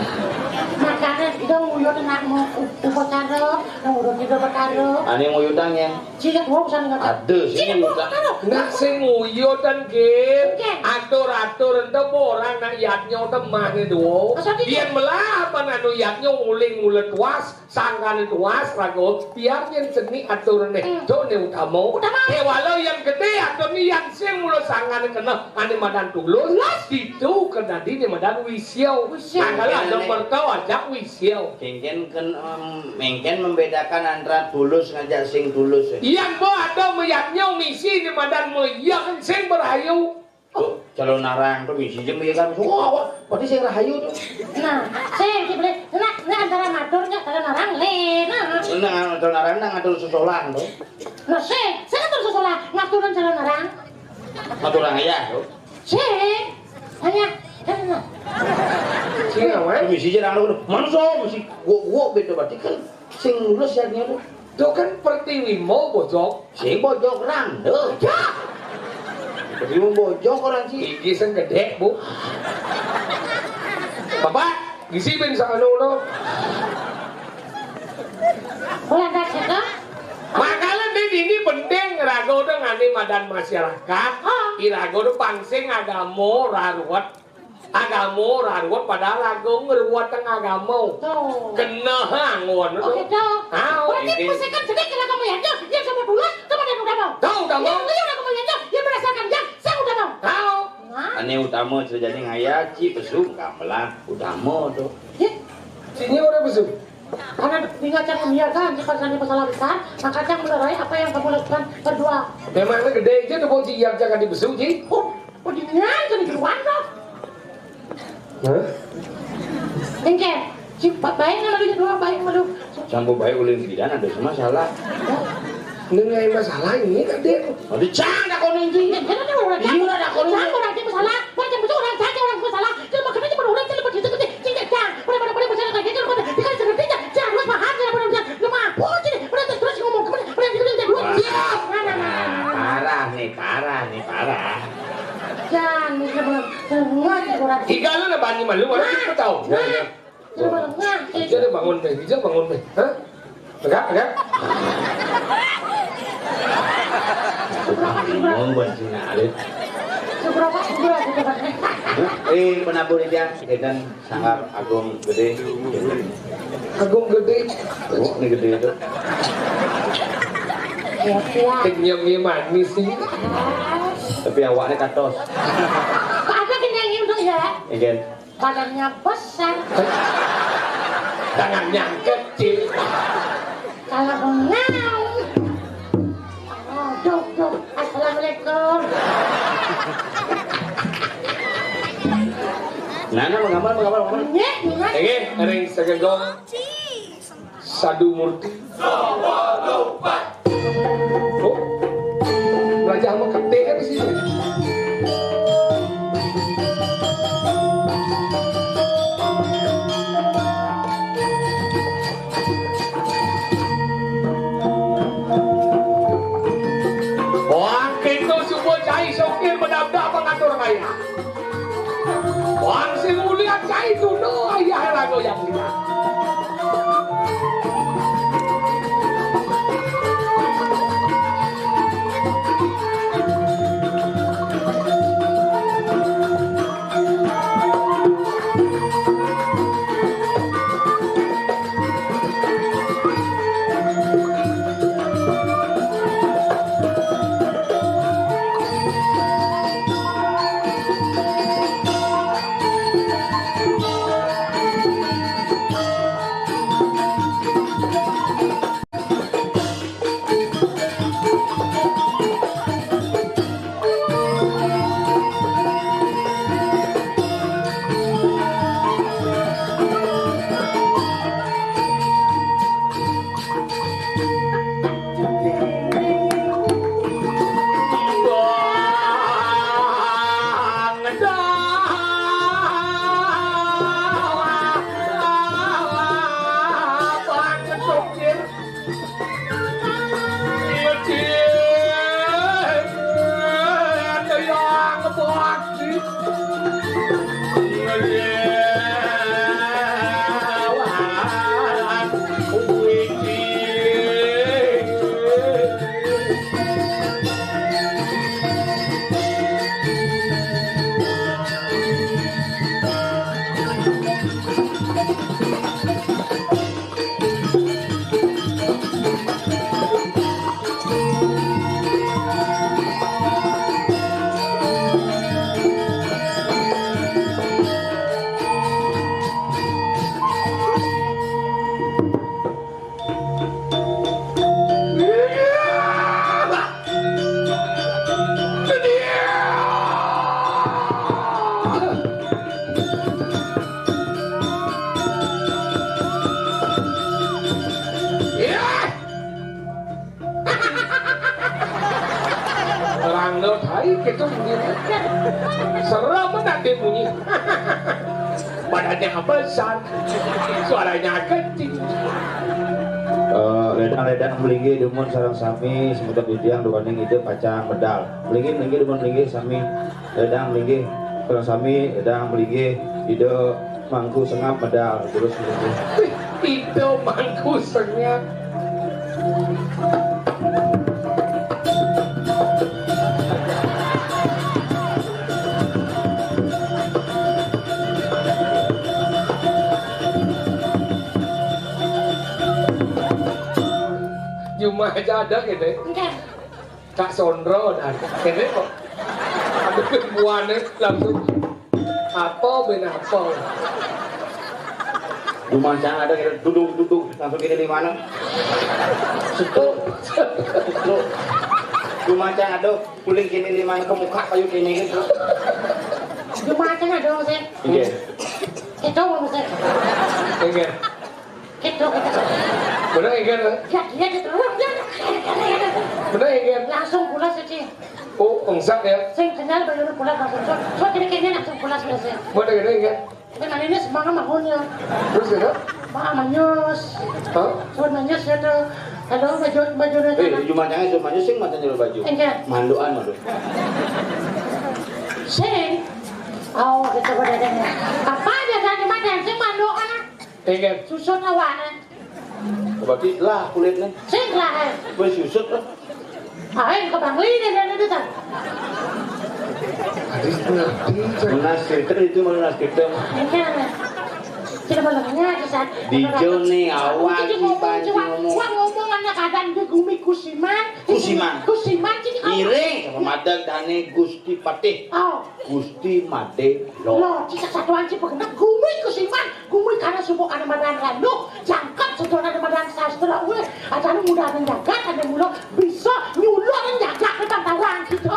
Makanya dong uyut nak mau upacara, nang urut itu perkara. Ane nguyutang ya. Cilik wong sana nggak. Ada sih nguyutang. Nak sing nguyutan gin. Atur-atur ente orang nak yatnya temane duo. Biar melapan anu yatnya uling mulet was. Sangkane tuas raga, biar yen seni aturne. Hmm. Done utama. Utama. Eh, walau yang gede aturne yang sing mula sangkane kena ane madan tulus, tulus. Ditu kedadine madan wisya. Wisya. Nah, kalau ada mertau ajak wisya. Kengken kan, em, mengken membedakan antara tulus ngajak sing tulus, ya. Iya, mbok ada meyaknya misi ne madan meyak sing berayu. Oh, calon arang tuh misi jeng ya kan. Wah, wah, berarti sing rahayu tuh. Nah, sing ki boleh. Nah, nah, antara matur nya calon arang le. Nah. Nah, calon arang nah ngatur sesolah tuh. Nah, sing, sing ngatur sesolah, ngaturan calon arang. Ngatur arang ya tuh. Sing, hanya kan nah. Sing apa? Misi jeng anu, manusia misi gua gua beda berarti kan sing lulus ya tuh. Tuh kan pertiwi mau bojok. Sing bojok rando. Bojok. Pertiwi mau bojok orang sih. Iki sing gede, Bu. Bapak, gisi ben sangano no. Makanya di ini penting raga udah ngani madan masyarakat. Iraga udah pangsing agama raruat. Agama ora ruwet padahal agung ngruweteng agama. Tuh. Kena angon. Oh, gitu. Tahu. Berarti pusingkan sedikit lah kamu ya, Jok. Yang sama dulu, kamu yang utama. Tahu, utama. Yang dia udah kamu ya, Jok. Yang berdasarkan yang saya utama. Tahu. Nah. Ane utama sejane ngayaci pesung gamelan utama tuh. Ya. Sini orang pesung. Karena tinggal cang membiarkan, jika tadi masalah besar, maka cang melerai apa yang kamu lakukan berdua. Memangnya gede aja tuh bocil yang jangan dibesu, Ji. Oh, oh, dinian kan di luar tuh. Hah? Engke, si baik malu dua baik malu. Sampo baik ulin bidan ada masalah. Ini nggak masalah ini kan dia. Ada cang tak kono ini. Iya, ada kono. Cang orang dia masalah, macam itu orang saja orang masalah. Dia makan aja orang saya lepas itu gede, cing cang. Pada pada pada masalah kayak gitu, pada dia kan seperti cang, cang harus paham ya pada dia. Lu mampu sih, pada terus ngomong kemana, pada dia dia dua. Parah nih, parah nih, parah. Jangan, ini benar. Semua orang. Tiga lu udah bani malu, mana kita tahu? Nah. Coba, nah, aja deh bangun deh, aja bangun deh. Hah? Tegak, tegak. Bingung buat si Ngarit. Seberapa, seberapa, seberapa? Eh, penabur dia, dan sangat agung gede. Agung gede. Oh, ini gede itu. Ya, ya. Kenyamnya manis sih. Tapi awaknya katos. Ada kenyangnya udah ya? Iya. Badannya besar. Tangannya kecil. Salah bengong. Oh, duk, duk. Assalamualaikum. Nah, nah, mengapa, mengapa, mengapa? Nggih, nggih. Nggih, ring sagegong Sadu Murti. Oh, belajar sama ketik kan di sini. Wah, kita semua cai sokir menabrak mengatur kaya. Wah, si mulia cai tuno ayah lagu yang kita. Rangno tai kita bunyi. Serem nanti bunyi. Badannya besar. Suaranya kencing. Eh, ledang-ledang melinggih dumun sareng sami semeton titiang duaning Ida pacang medal. Melinggih, melinggih dumun melinggih sami. Ledang melinggih sareng sami, ledang melinggih Ida Mangku Sengap medal terus melinggih. Ida Mangku Sengap. Cuma aja ada gitu. Enggak. Kak Sondro dan kene kok. Aduh, buane langsung apa ben apa. Dumancang ada kene duduk-duduk langsung kene di mana? Setuk. Setuk. Dumancang ada kuling kene di mana ke muka kayu kene gitu. Dumancang ada sih. Iya. Itu sih. Iya. Gitu, gitu. Bener, Inger? Ya, dia gitu. Bener, Inger? Langsung pulas, Ci. Oh, engsak ya? Sing kenal baru pulas langsung. So, so, kene-kene langsung pulas, biasa. Bener, Inger? Tapi mana ini semangat mah punya. Terus gitu? Mah manyus. Hah? So, manyus ya tuh. Halo, baju, baju. Eh, cuma jangan, cuma sing mata nyuruh baju. Enggak. Manduan, mandu. Sing. Oh, gitu, bedanya. Apa dia tadi mah dancing manduan? Enggak. Susut awane. Berarti lah kulitnya. Sing lah, eh. Wis susut lah. Ayo ke Bangli deh, deh, deh, deh. Lunas filter itu mah lunas filter. Enggak. Kita belum nanya, San. Di Joni awal. Jadi ngomong, ngomong, ngomong, ngomong, anak kadang dia gumi kusiman. Kusiman. Kusiman, jadi ngomong. Miring, sama madang dane Gusti Patih. Oh. Gusti Made Lo. Lo, cicak satuan ci pegenep gumi kusiman. Gumi karena subuh ada madan randu, jangkep setuan ada madan sas. Ora wis, ajane mudhune jagat, ajane mula bisa nyulur jagat, kan tau wong gitu.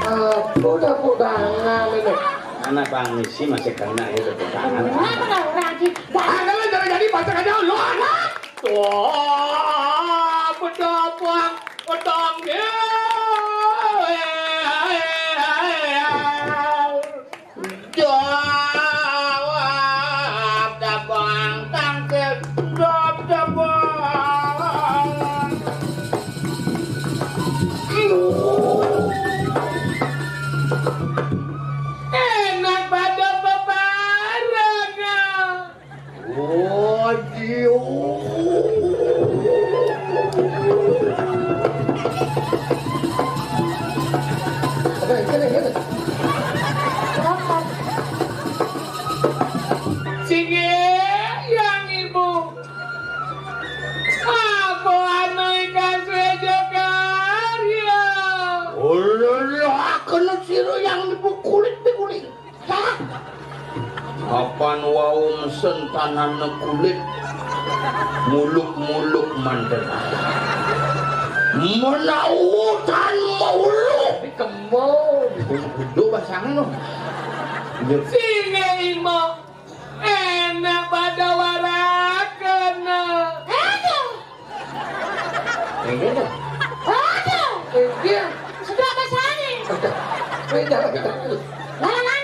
Aku udah pudangan ini. Anak pangisi masih kena itu pudangan. Kenapa dah orang sih? Ada lah, jangan jadi baca aja lu, anak. Wah, bedobang, bedong. Jawab dabang tangkil, jawab dabang. Enak pada bebarengan. Oh, Dio. Sing yang ibu. Apa anu ikan sejo karya? Oh, lho, lho, kena sira yang ibu kulit bekulit. Kapan wau mesen tanane kulit, muluk-muluk manten. Menautan mauluk. Iki kemo. Kudu basang no. Sing imo enak pada waraken. Aduh. Ini dah. Aduh. Iya. Sudah basane. Beda lagi terus. Larangan.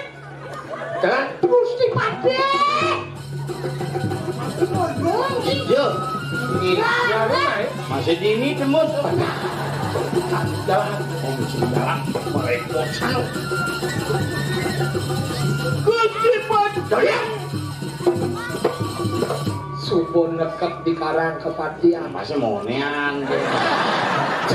Jalan. Gusti Pade. Iya. Iya, iya, iya. Masih dini, Demus. Jalan. Oh, mesti jalan. Merepotkan. Gusti Pade. Jalan. Subuh nekep di karang kepatihan. Masih monean.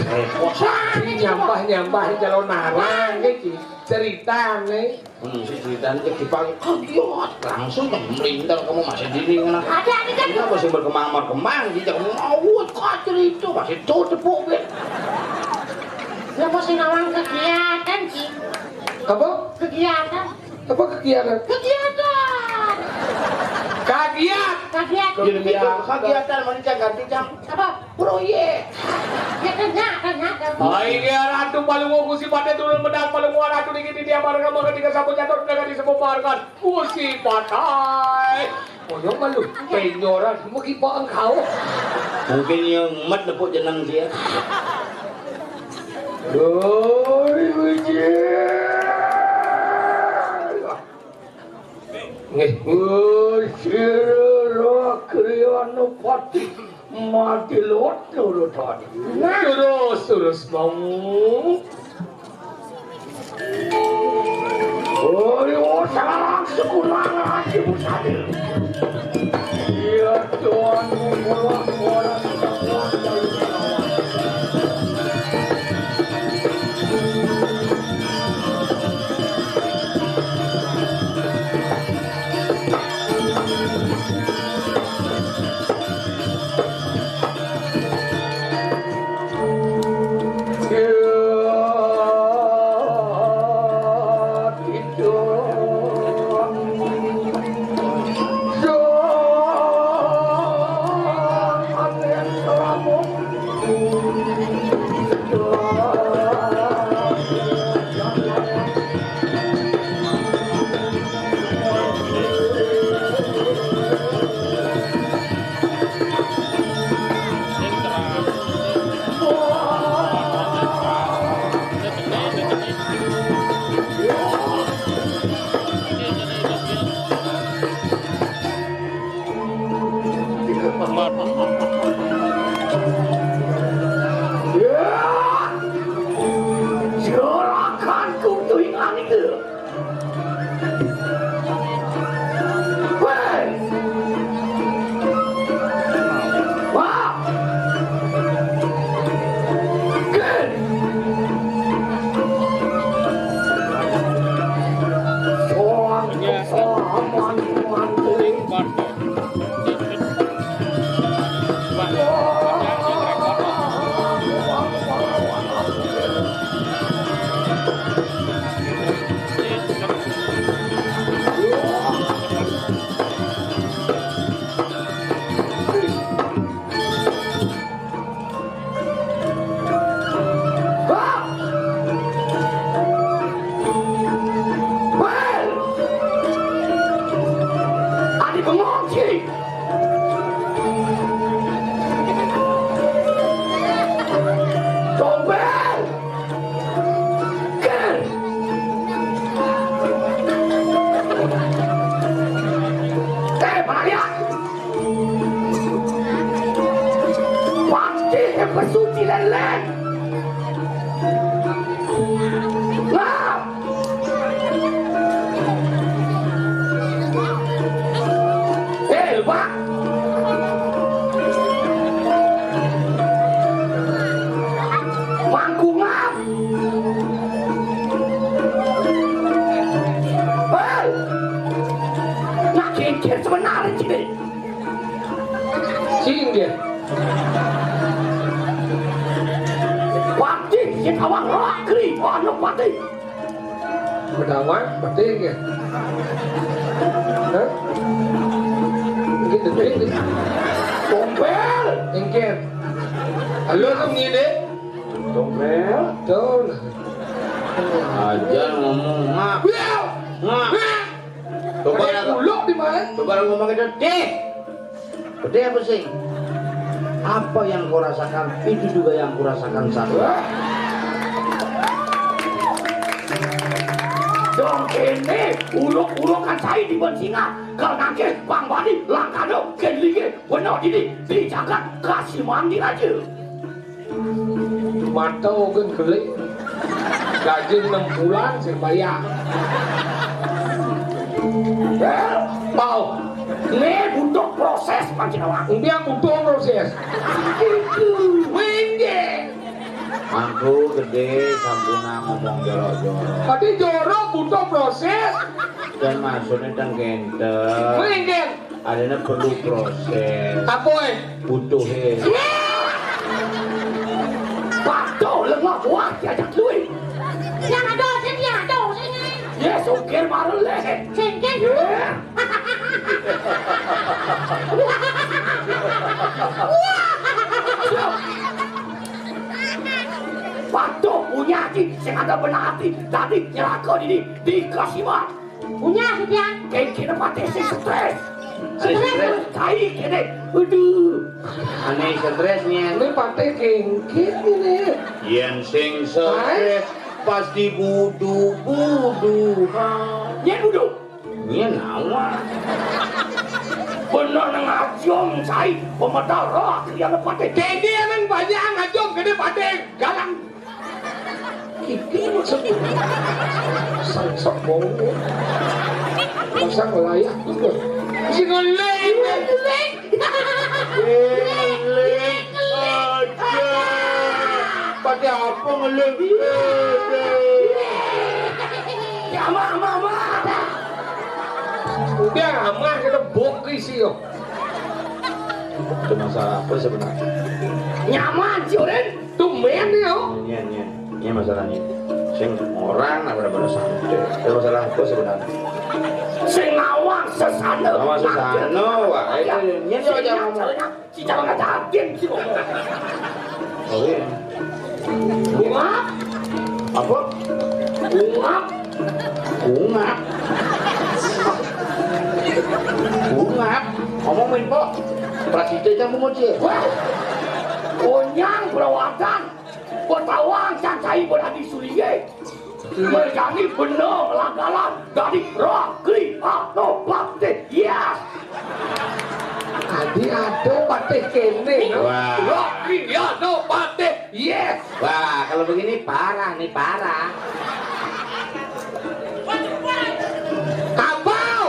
Repot. Nyambah-nyambah calon narang, iki. Ceritane. Hmm, si ceritane iki dipanggil kagiat, langsung kan melintir kamu masih dini ngena. Ada, ada, ada. Kenapa sih berkemang-kemang gitu? Kamu awet kok cerita masih tuh tepuk, Beb. Ya, masih nawang kegiatan, Ci. Apa? Kegiatan. Apa kegiatan? Kegiatan. Kagiat. Kagiat. Jadi gitu, kagiatan manusia ganti jam. Apa? Proyek. Ya, kan, ya, kan, ya, kan. Ai, ya, Ratu Palungguh, Gusti Pade turun medal Palungguh, Ratu niki di Amarga, maka tiga sapu jatuh, dengan disebut Margan. Gusti Pade. Oyong malu, penyoran, mugi baeng kau. Mungkin yang met nepuk jeneng dia. Doi, wiji. Nggih. Sira Kriyanupati mati lewat nurutani. Nah. Terus, terus mau. Oi, oh, salah langsung kurang aja, Bu Sadil. Iya, Tuhan, mula orang. Juragan kudu ingan itu. Weh. Wah. Gen. Soan, soan, mantu, mantu. Sebenarnya sini. Sing dia. Patih sing awang roh kri, ono patih. Bedawang, patih dia. Hah? Mungkin detik. Tombel. Mungkin. Halo, tuh ngene. Tombel. Tuh. Aja ngomong, ngap. Ngap. Coba lah, buluk di mana? Coba lah ngomong itu, deh. Gede apa sih? Apa yang kau rasakan, itu juga yang kurasakan, satu. Dong kene, uluk-ulukan saya di bensingan. Kalau nangkis, Bang Bani, langkano, kendike, benar dini, di jagat kasih mandi aja. Mata ogen gelik. Gaji enam bulan sing bayar. Eh, Pau, ini butuh proses pancen awak. Dia butuh proses. Itu. Wengge. Mangku gede sampuna ngomong jorok-jorok. Tadi jorok butuh proses. Dan maksudnya teng genten. Wengge. Adanya perlu proses. Apa, eh? Butuh, eh. Patuh lengah buah diajak duit. Yang ada, sing yang ada, sing. Ya, sungkir marah leh. Singkir. Ya. Patuh punya hati, sing ada benar hati. Tadi nyeraka dini, dikasih mah. Punya sih, Pian. Kayak kena mati sih stres. Stres. Stres. Cai kena. Aduh. Aneh stres nih. Ini pakai kengkit ini. Yen sing stres pasti budu-budu. Yen budu. Yen awak. Bener nang ajom cai pemetar roh yang pakai. Kene nang banyak ngajom kene pakai galang. Iki maksudnya sang sepong. Pasang layak juga. Si ngeleng. Ngeleng. Ngeleng aja. Pakai apa ngeleng? Ya, mama, mama. Udah, mama, kita bok isi yo. Itu masalah apa sebenarnya? Nyaman, Joren. Tumben ya. Ini, ini, ini masalahnya. Sing orang apa pada santai. Itu masalah apa sebenarnya? Sing ngawang sesana. Ngawang sesana, wah, itu, ini aja ngomong. Si jangan ngajakin si ngomong. Oh iya. Bunga. Apa? Bunga. Bunga. Bunga. Ngomong main po. Prasida jam bunga dia. Wah. Konyang perawatan. Kau tawang cacai berani suliye. Merjani bener lagalan dari Rocky Ano Patih. Yes. Tadi ada patih kene, no? Wah. Rocky Ano Patih. Yes. Wah, kalau begini parah nih, parah. Kabau.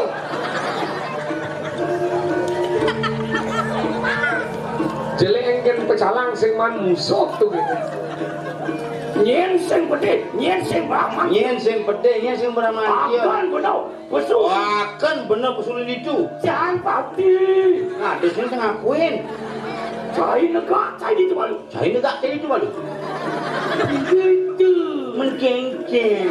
Jelek engken pecalang sing man musuh tuh gitu. Nyen sing pedih, nyen sing beramal. Nyen sing pedih, nyen sing beramal. Iya. Akan bener pesu. Akan bener pesu itu. Jangan pati. Nah, di sini ngakuin. Cai negak, cai di malu. Cai negak, cai di malu. Gitu. Mencengceng.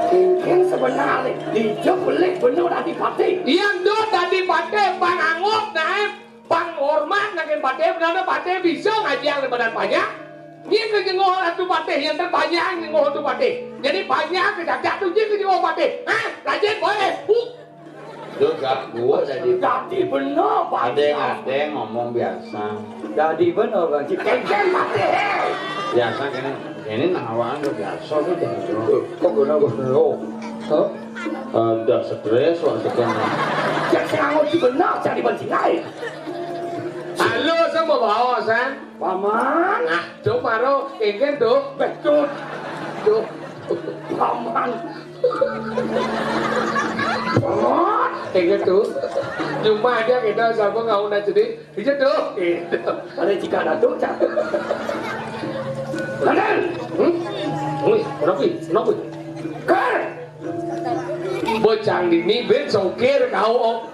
Kengkeng sebenarnya. Dijak belik bener dadi pati. Iya, ndo dadi pati, pang angguk, naik. Pang hormat nangkin pate, benana pate bisa ngajiang di badan banyak. Nying ke jengol atu pate, yang terbanyak jengol atu pate. Jadi banyak ke cacak tu nying ke jengol pate. Hah? Rajin boleh. Huh. Juga gua tadi. Tadi bener, Pak. Ada yang, ada yang ngomong biasa. Tadi bener, Bang. Kengkeng pate. Biasa kena, ini nang awaan tu biasa tu jangan. Kok guna gua dulu? Hah? Ada stres, wah, tekan. Cek sing angon di benak, cari banting air. Halo, sama bawa, San. Paman. Nah, cuma ro, engken tuh. Betul. Tuh. Paman. Paman. Engken tuh. Cuma aja kita sama nggak udah jadi. Iya tuh. Ada jika ada tuh, Cak. Raden. Hmm? Wih, kenapa? Kenapa? Kar. Cang dini ben sokir kau.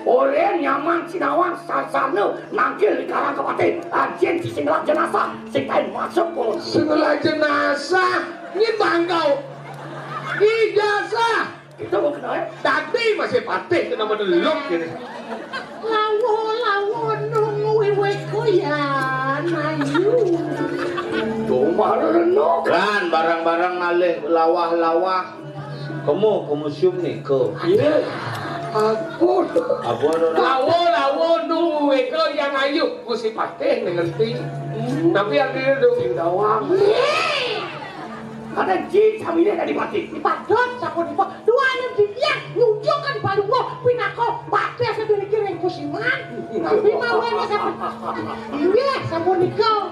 Oleh nyaman sinawang sasana nangkil di karang kepati. Anjing sing ngelak jenazah, sing kain masuk pun. Sing ngelak jenazah, ini bangkau. Ijazah. Kita mau kenal ya? Tadi masih patih kena meneluk gini. Lawo, lawo, nunggu iweko ya, ayu. Tuh, baru renung. Kan, barang-barang ngalih lawah-lawah. Kamu, kamu cium nih, ke. Iya. Ampun. Ampun, ampun. Lawo, lawo, nunggu iweko ya, ayu. Mesti patih nih ngerti. Tapi yang dia dong. Sing dawang. Ada jin samine tadi mati. Dipadot sampun ibu. Dua anak didian nyucuk kan balungo pinako. Patih sedikit yang kusiman. Tapi mau yang sampun. Iya, sampun nika.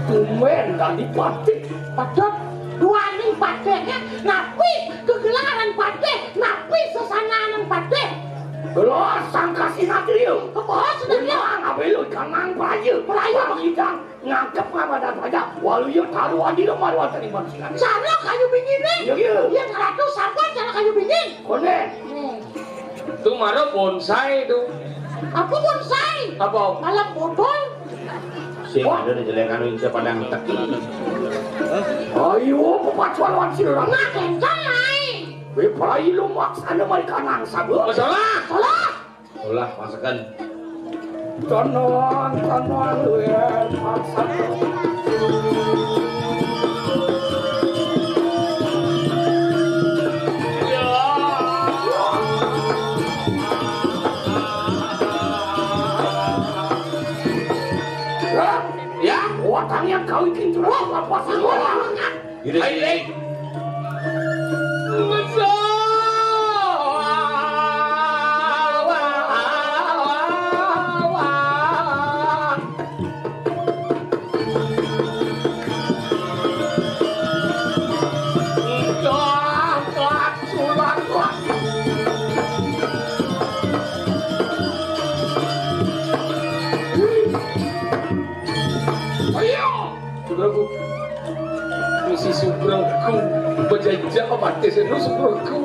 Tumben tadi patih. Padot dua anak patihnya. Napi kegelaran patih. Napi sesananan patih. Gelas sangkasi natrio. Kebos natrio. Benar, abelo kanang praja. Praja. Bang Idang. Ngangkep ngamadan raja, waluya taruhan di lemah ruang tadi mancingan. Cara kayu bingin nih. Iya, iya. Iya, ratu sampun cara kayu bingin. Konen. Hmm. Tuh mara bonsai tuh. Apa bonsai? Apa? Malam botol. Sing ada di jelengan insa padang teki. Ayo, pepacuan wan sirang. Nah, kencang ae. Weh, pai lu maksana mari kanang sabu. Masalah. Salah. Ulah, masakan. Tonong, tonong, luwih masak. Ya, watangnya kau ikin curah, apa sih? Gini, gini. Ayo! Saudaraku, misi subraku, bajajak mati seno subraku.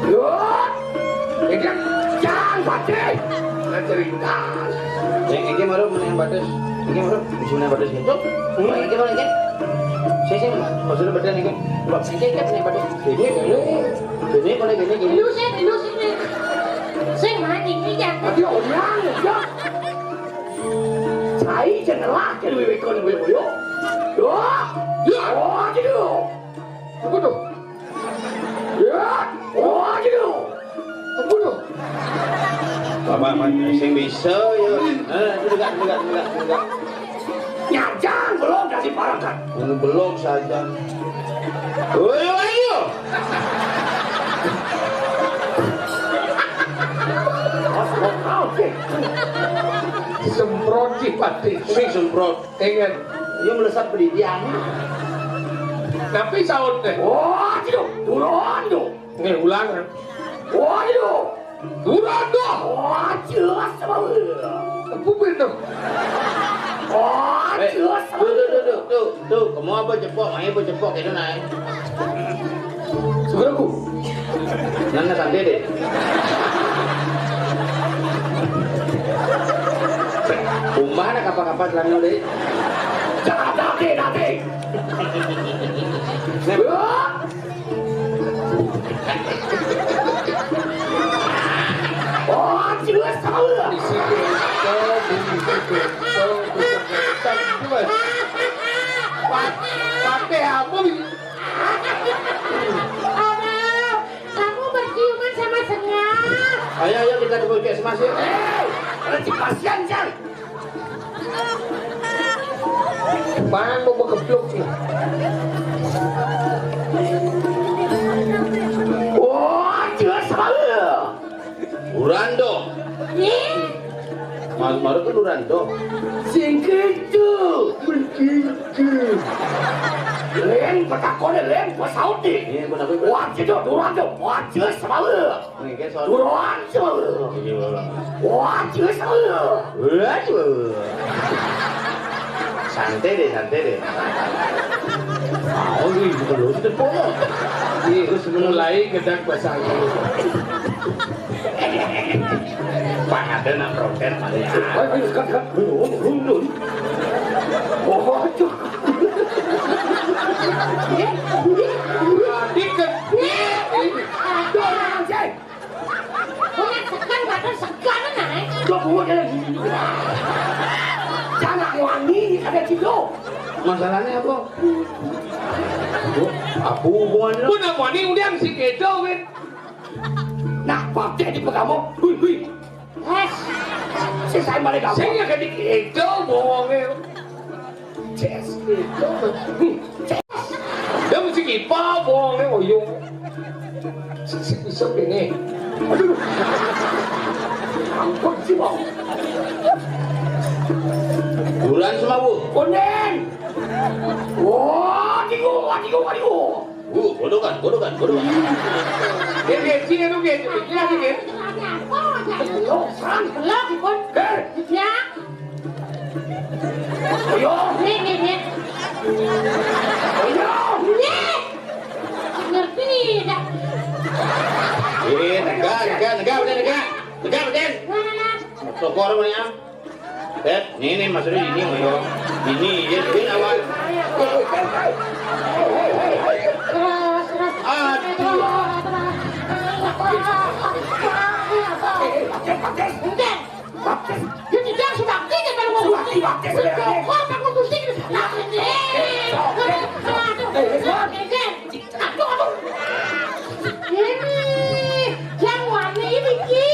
Yo, ini jang mati. Nah, cerita. Yang ini baru menang batas. Ini baru bisa menang batas gitu. Hmm. Ini baru ini. Saya, saya maksudnya badan ini. Ini, ini, ini, ini, ini, ini. Lu sih, lu sih. Sing mati ini ya. Tapi orang ya. Cai jenengah ke luwih wekon luwih boyo. Yo. Yo. Oh, gitu. Apa tuh? Ya. Oh, gitu. Apa tuh? Bapak, Pak, sing bisa ya. Eh, itu juga, juga, juga, juga. Nyajang belum dari parakan. Ini belum saja. Ayo, ayo. Semprot sih pati. Sing semprot. Ingat. Yo melesat pendidikan. Tapi saut deh. Wah, itu turun tuh. Nggih, ulang. Waduh. Duranda. Wah, jelas sama lu. Bubir dong. Wah, eh, jelas sama tuh, lu. Tuh, tuh, tuh, tuh, kamu apa cepok, main apa cepok itu naik. Saudaraku. Nana santai deh. Umah nak apa-apa selama deh. Jangan nanti, nanti. Nek. Oh, jiwa salah. Isi bengkel, bumi bengkel, bumi bengkel. Pak, pakai apa ini? Aduh, kamu berciuman sama sengat. Ayo, ayo, kita ke puskesmas yuk. Eh, ada si pasien, Jang. Bang mau begebluk nih. Wah, jelas sekali. Urando. Ih. Mas Maru kan Urando. Sing keju. Berkeju. Leng, petakone, Leng, pesaut nih. Iya, benar, benar. Wah, jelas Urando. Wah, jelas sekali. Nggih, soal Durwanto. Iya, Bapak. Waduh, salah. Waduh. Santai deh, santai deh. Oh, ini bukan lutut, Pak. Terus mulai gedang bahasa Inggris. Pang ada nak protes paling. Wah, wah, kan, kan, belum, belum, belum. Oh, aduh. Tadi kan. Aduh, anjay. Wong segan padahal segan ae. Kok gua jalan gini juga. Jangan wangi ada juga. Masalahnya apa? Apa hubungannya? Gua nak wangi udah si kedo kan. Nah, pakai di pegamu. Hui, hui. Wes. Sing saya balik kamu. Sing ya kayak kedo bongongnya. Ces. Dia mesti kipa apa nih, oyong. Sik bisa ini. Aduh. Ampun sih, Bang. Bulan semua, Bu. Konden. Wah, tigo, wah, tigo, wah, tigo. Bu, bodokan, bodokan, bodokan. Dia dia sih itu dia. Dia dia. Lo, san. Lo, Bun. Eh. Ya. Ayo. Nih, nih, nih. Ayo. Nih. Ngerti dah. Eh, negak, negak, negak, udah negak. Negak, udah. Nah, nah, nah. Sokor mana? Eh, ini, ini maksudnya ini, ayo. Ini, ya, ini awal. Terus, terus. Aduh. Terus, terus. Enggak. Baptis. Ya, tidak, subakti, kan, kalau mau subakti, baptis, ya. Kok apa mau subakti? Nah, ini. Aduh, aduh. Ini, yang warna ini, Ki.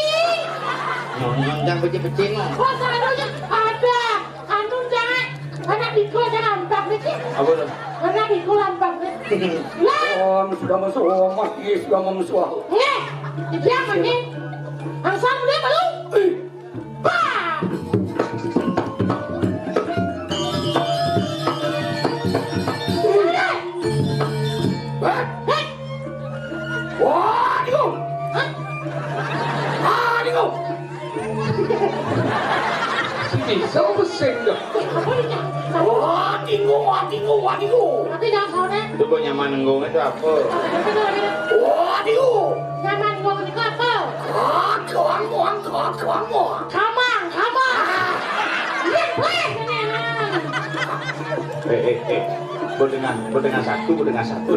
Nyong, nyong, jangan pecing-pecing, no. Oh, salah, ada. Anu, jangan. Anak biko, jangan ampak, Ki. Apa tuh? Anak biko, ampak, Ki. Lah. Om, sudah masuk, om, iya, sudah masuk. Nih, dia apa, Ki? Angsam dia belum? Ih. Bah! Hah? Hah? Waduh! Hah? Waduh! Bisa beseng dah. Apa ini? Wah, tinggu, wah, tinggu, wah, tinggu. Tapi jangan soalnya. Itu kok nyaman nenggung itu apa? Apa itu? Waduh! Nyaman nenggung itu apa? Ah, kawan, kawan, kawan, kawan, kawan. Kamang, kamang. Iya, boleh. Eh, eh, eh. Berdengar, berdengar satu, berdengar satu.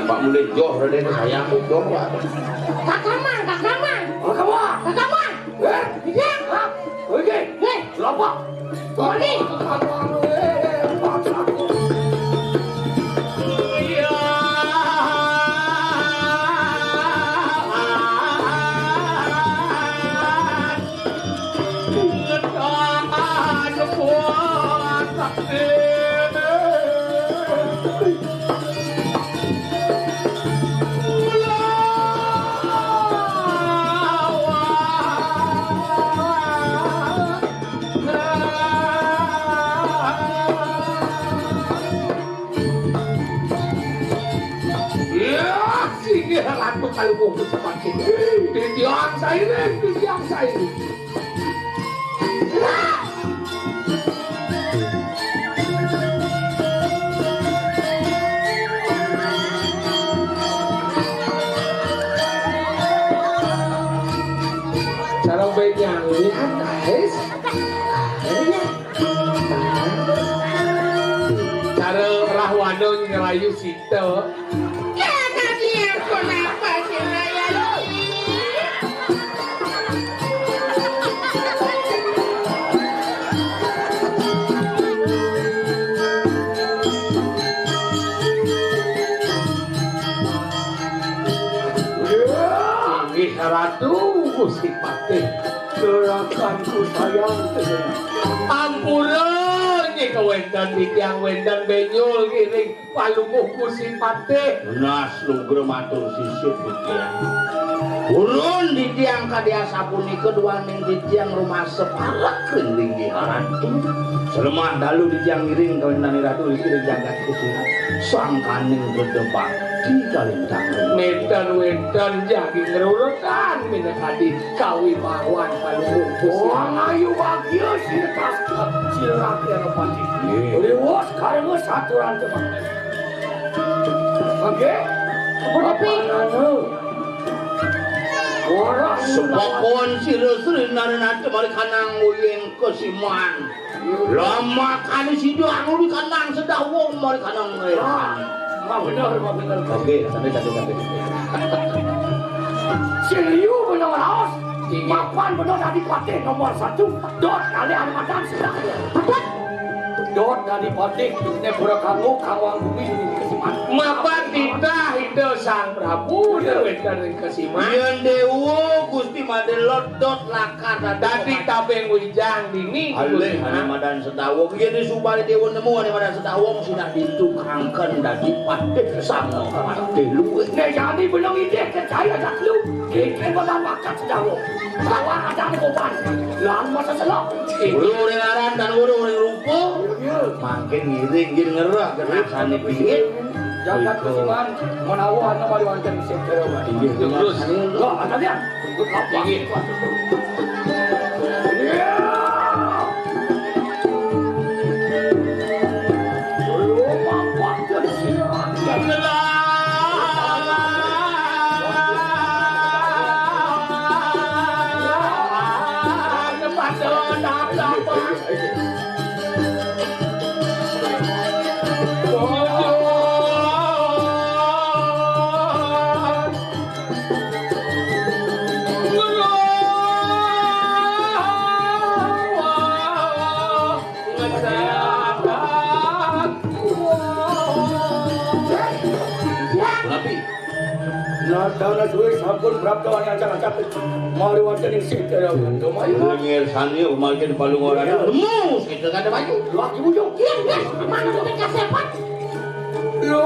Pak Mulai joh, Raden, sayang, joh, Pak. Kakaman, kakaman. Oh, kamu? Kakaman. Eh? Iya. Hah? Oke. Eh. Kenapa? Tony. Ya, sini ratu kalau mau ke tempat sini. Di tiang saya, di tiang saya. Cara baik nyanyi, guys. Cara Rahwana ngerayu Sita. Ya, tadi aku napa sih, Raya? Inggih Ratu Gusti Patih. Gerakanku sayang. Ampura nggih kawénten titiang wénten benyul ngiring. Palungguh Gusti Patih. Nas lugra matur sisip titiang. Purun titiang kadi asapunika duaning titiang rumasa parek ring linggih Ratu. Slemah dalu titiang ngiring kawéntenan Ratu ring jagat Kusuma. Sangkaning gedhe bakti kalintang. Ménten wénten jagi ngrurekan minakadi kawibawan palungguh Gusti. Wong ayu bagia sirtas sirah Patih. Nggih. Liwat karena saturan teman. Oke. Kudu pi. Ora. Sepokon sira Sri Narinata mari kanang uying kesiman. Lah makane sida anu di kanang sedawung mari kanang. Ah, bener, bener. Oke, santai, santai, santai. Sing liu bener raos. Iya. Mapan bener dadi patih nomor satu. Dot kali anu madan sedawung. Dot dadi patih negara kanggo kawang bumi. Mapan titah Ida Sang Prabu wénten ring kesiman. Yen Dewa Gusti Madé Lodot lakar dadi tabeng wijang dini. Alih ane madan sedawung. Yen disubali Dewa nemu ane madan sedawung, sinak ditukangken dadi patih sang patih luwih. Nek jani belum idih kecaya dak lu. Kene bakal makan sedawung. Sawah ada kopan. Lan masa selok. Guru ring aran tan guru ring rupa. Iya. Mangkin ngiring nggih ngerah kenasane pingit. Jagat kesiman menawa ana mari wonten sing kaya. Inggih, terus. Kok ana liyan? Inggih. Iya. Napi? Nadana duwe sampun prapta wani ancak-ancak. Mari wonten ing sing kaya. Ngersani umalkin palung ora nemu sing kaya mayu. Lagi bujung. Iya, iya. Mana tuh kasepat? Lho.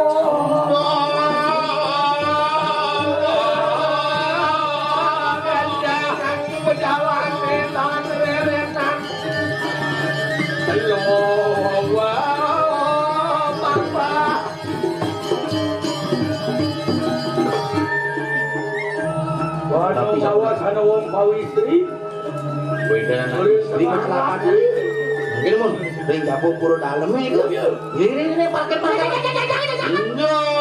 Waduh, tapi gawas ana wong pawistri. Wedanan istri masyarakat. Mungkin mun ring dapur pura dalem iku. Iya. Ini, ini, ini, parkir, parkir. Jangan, jangan, jangan, jangan. Iya.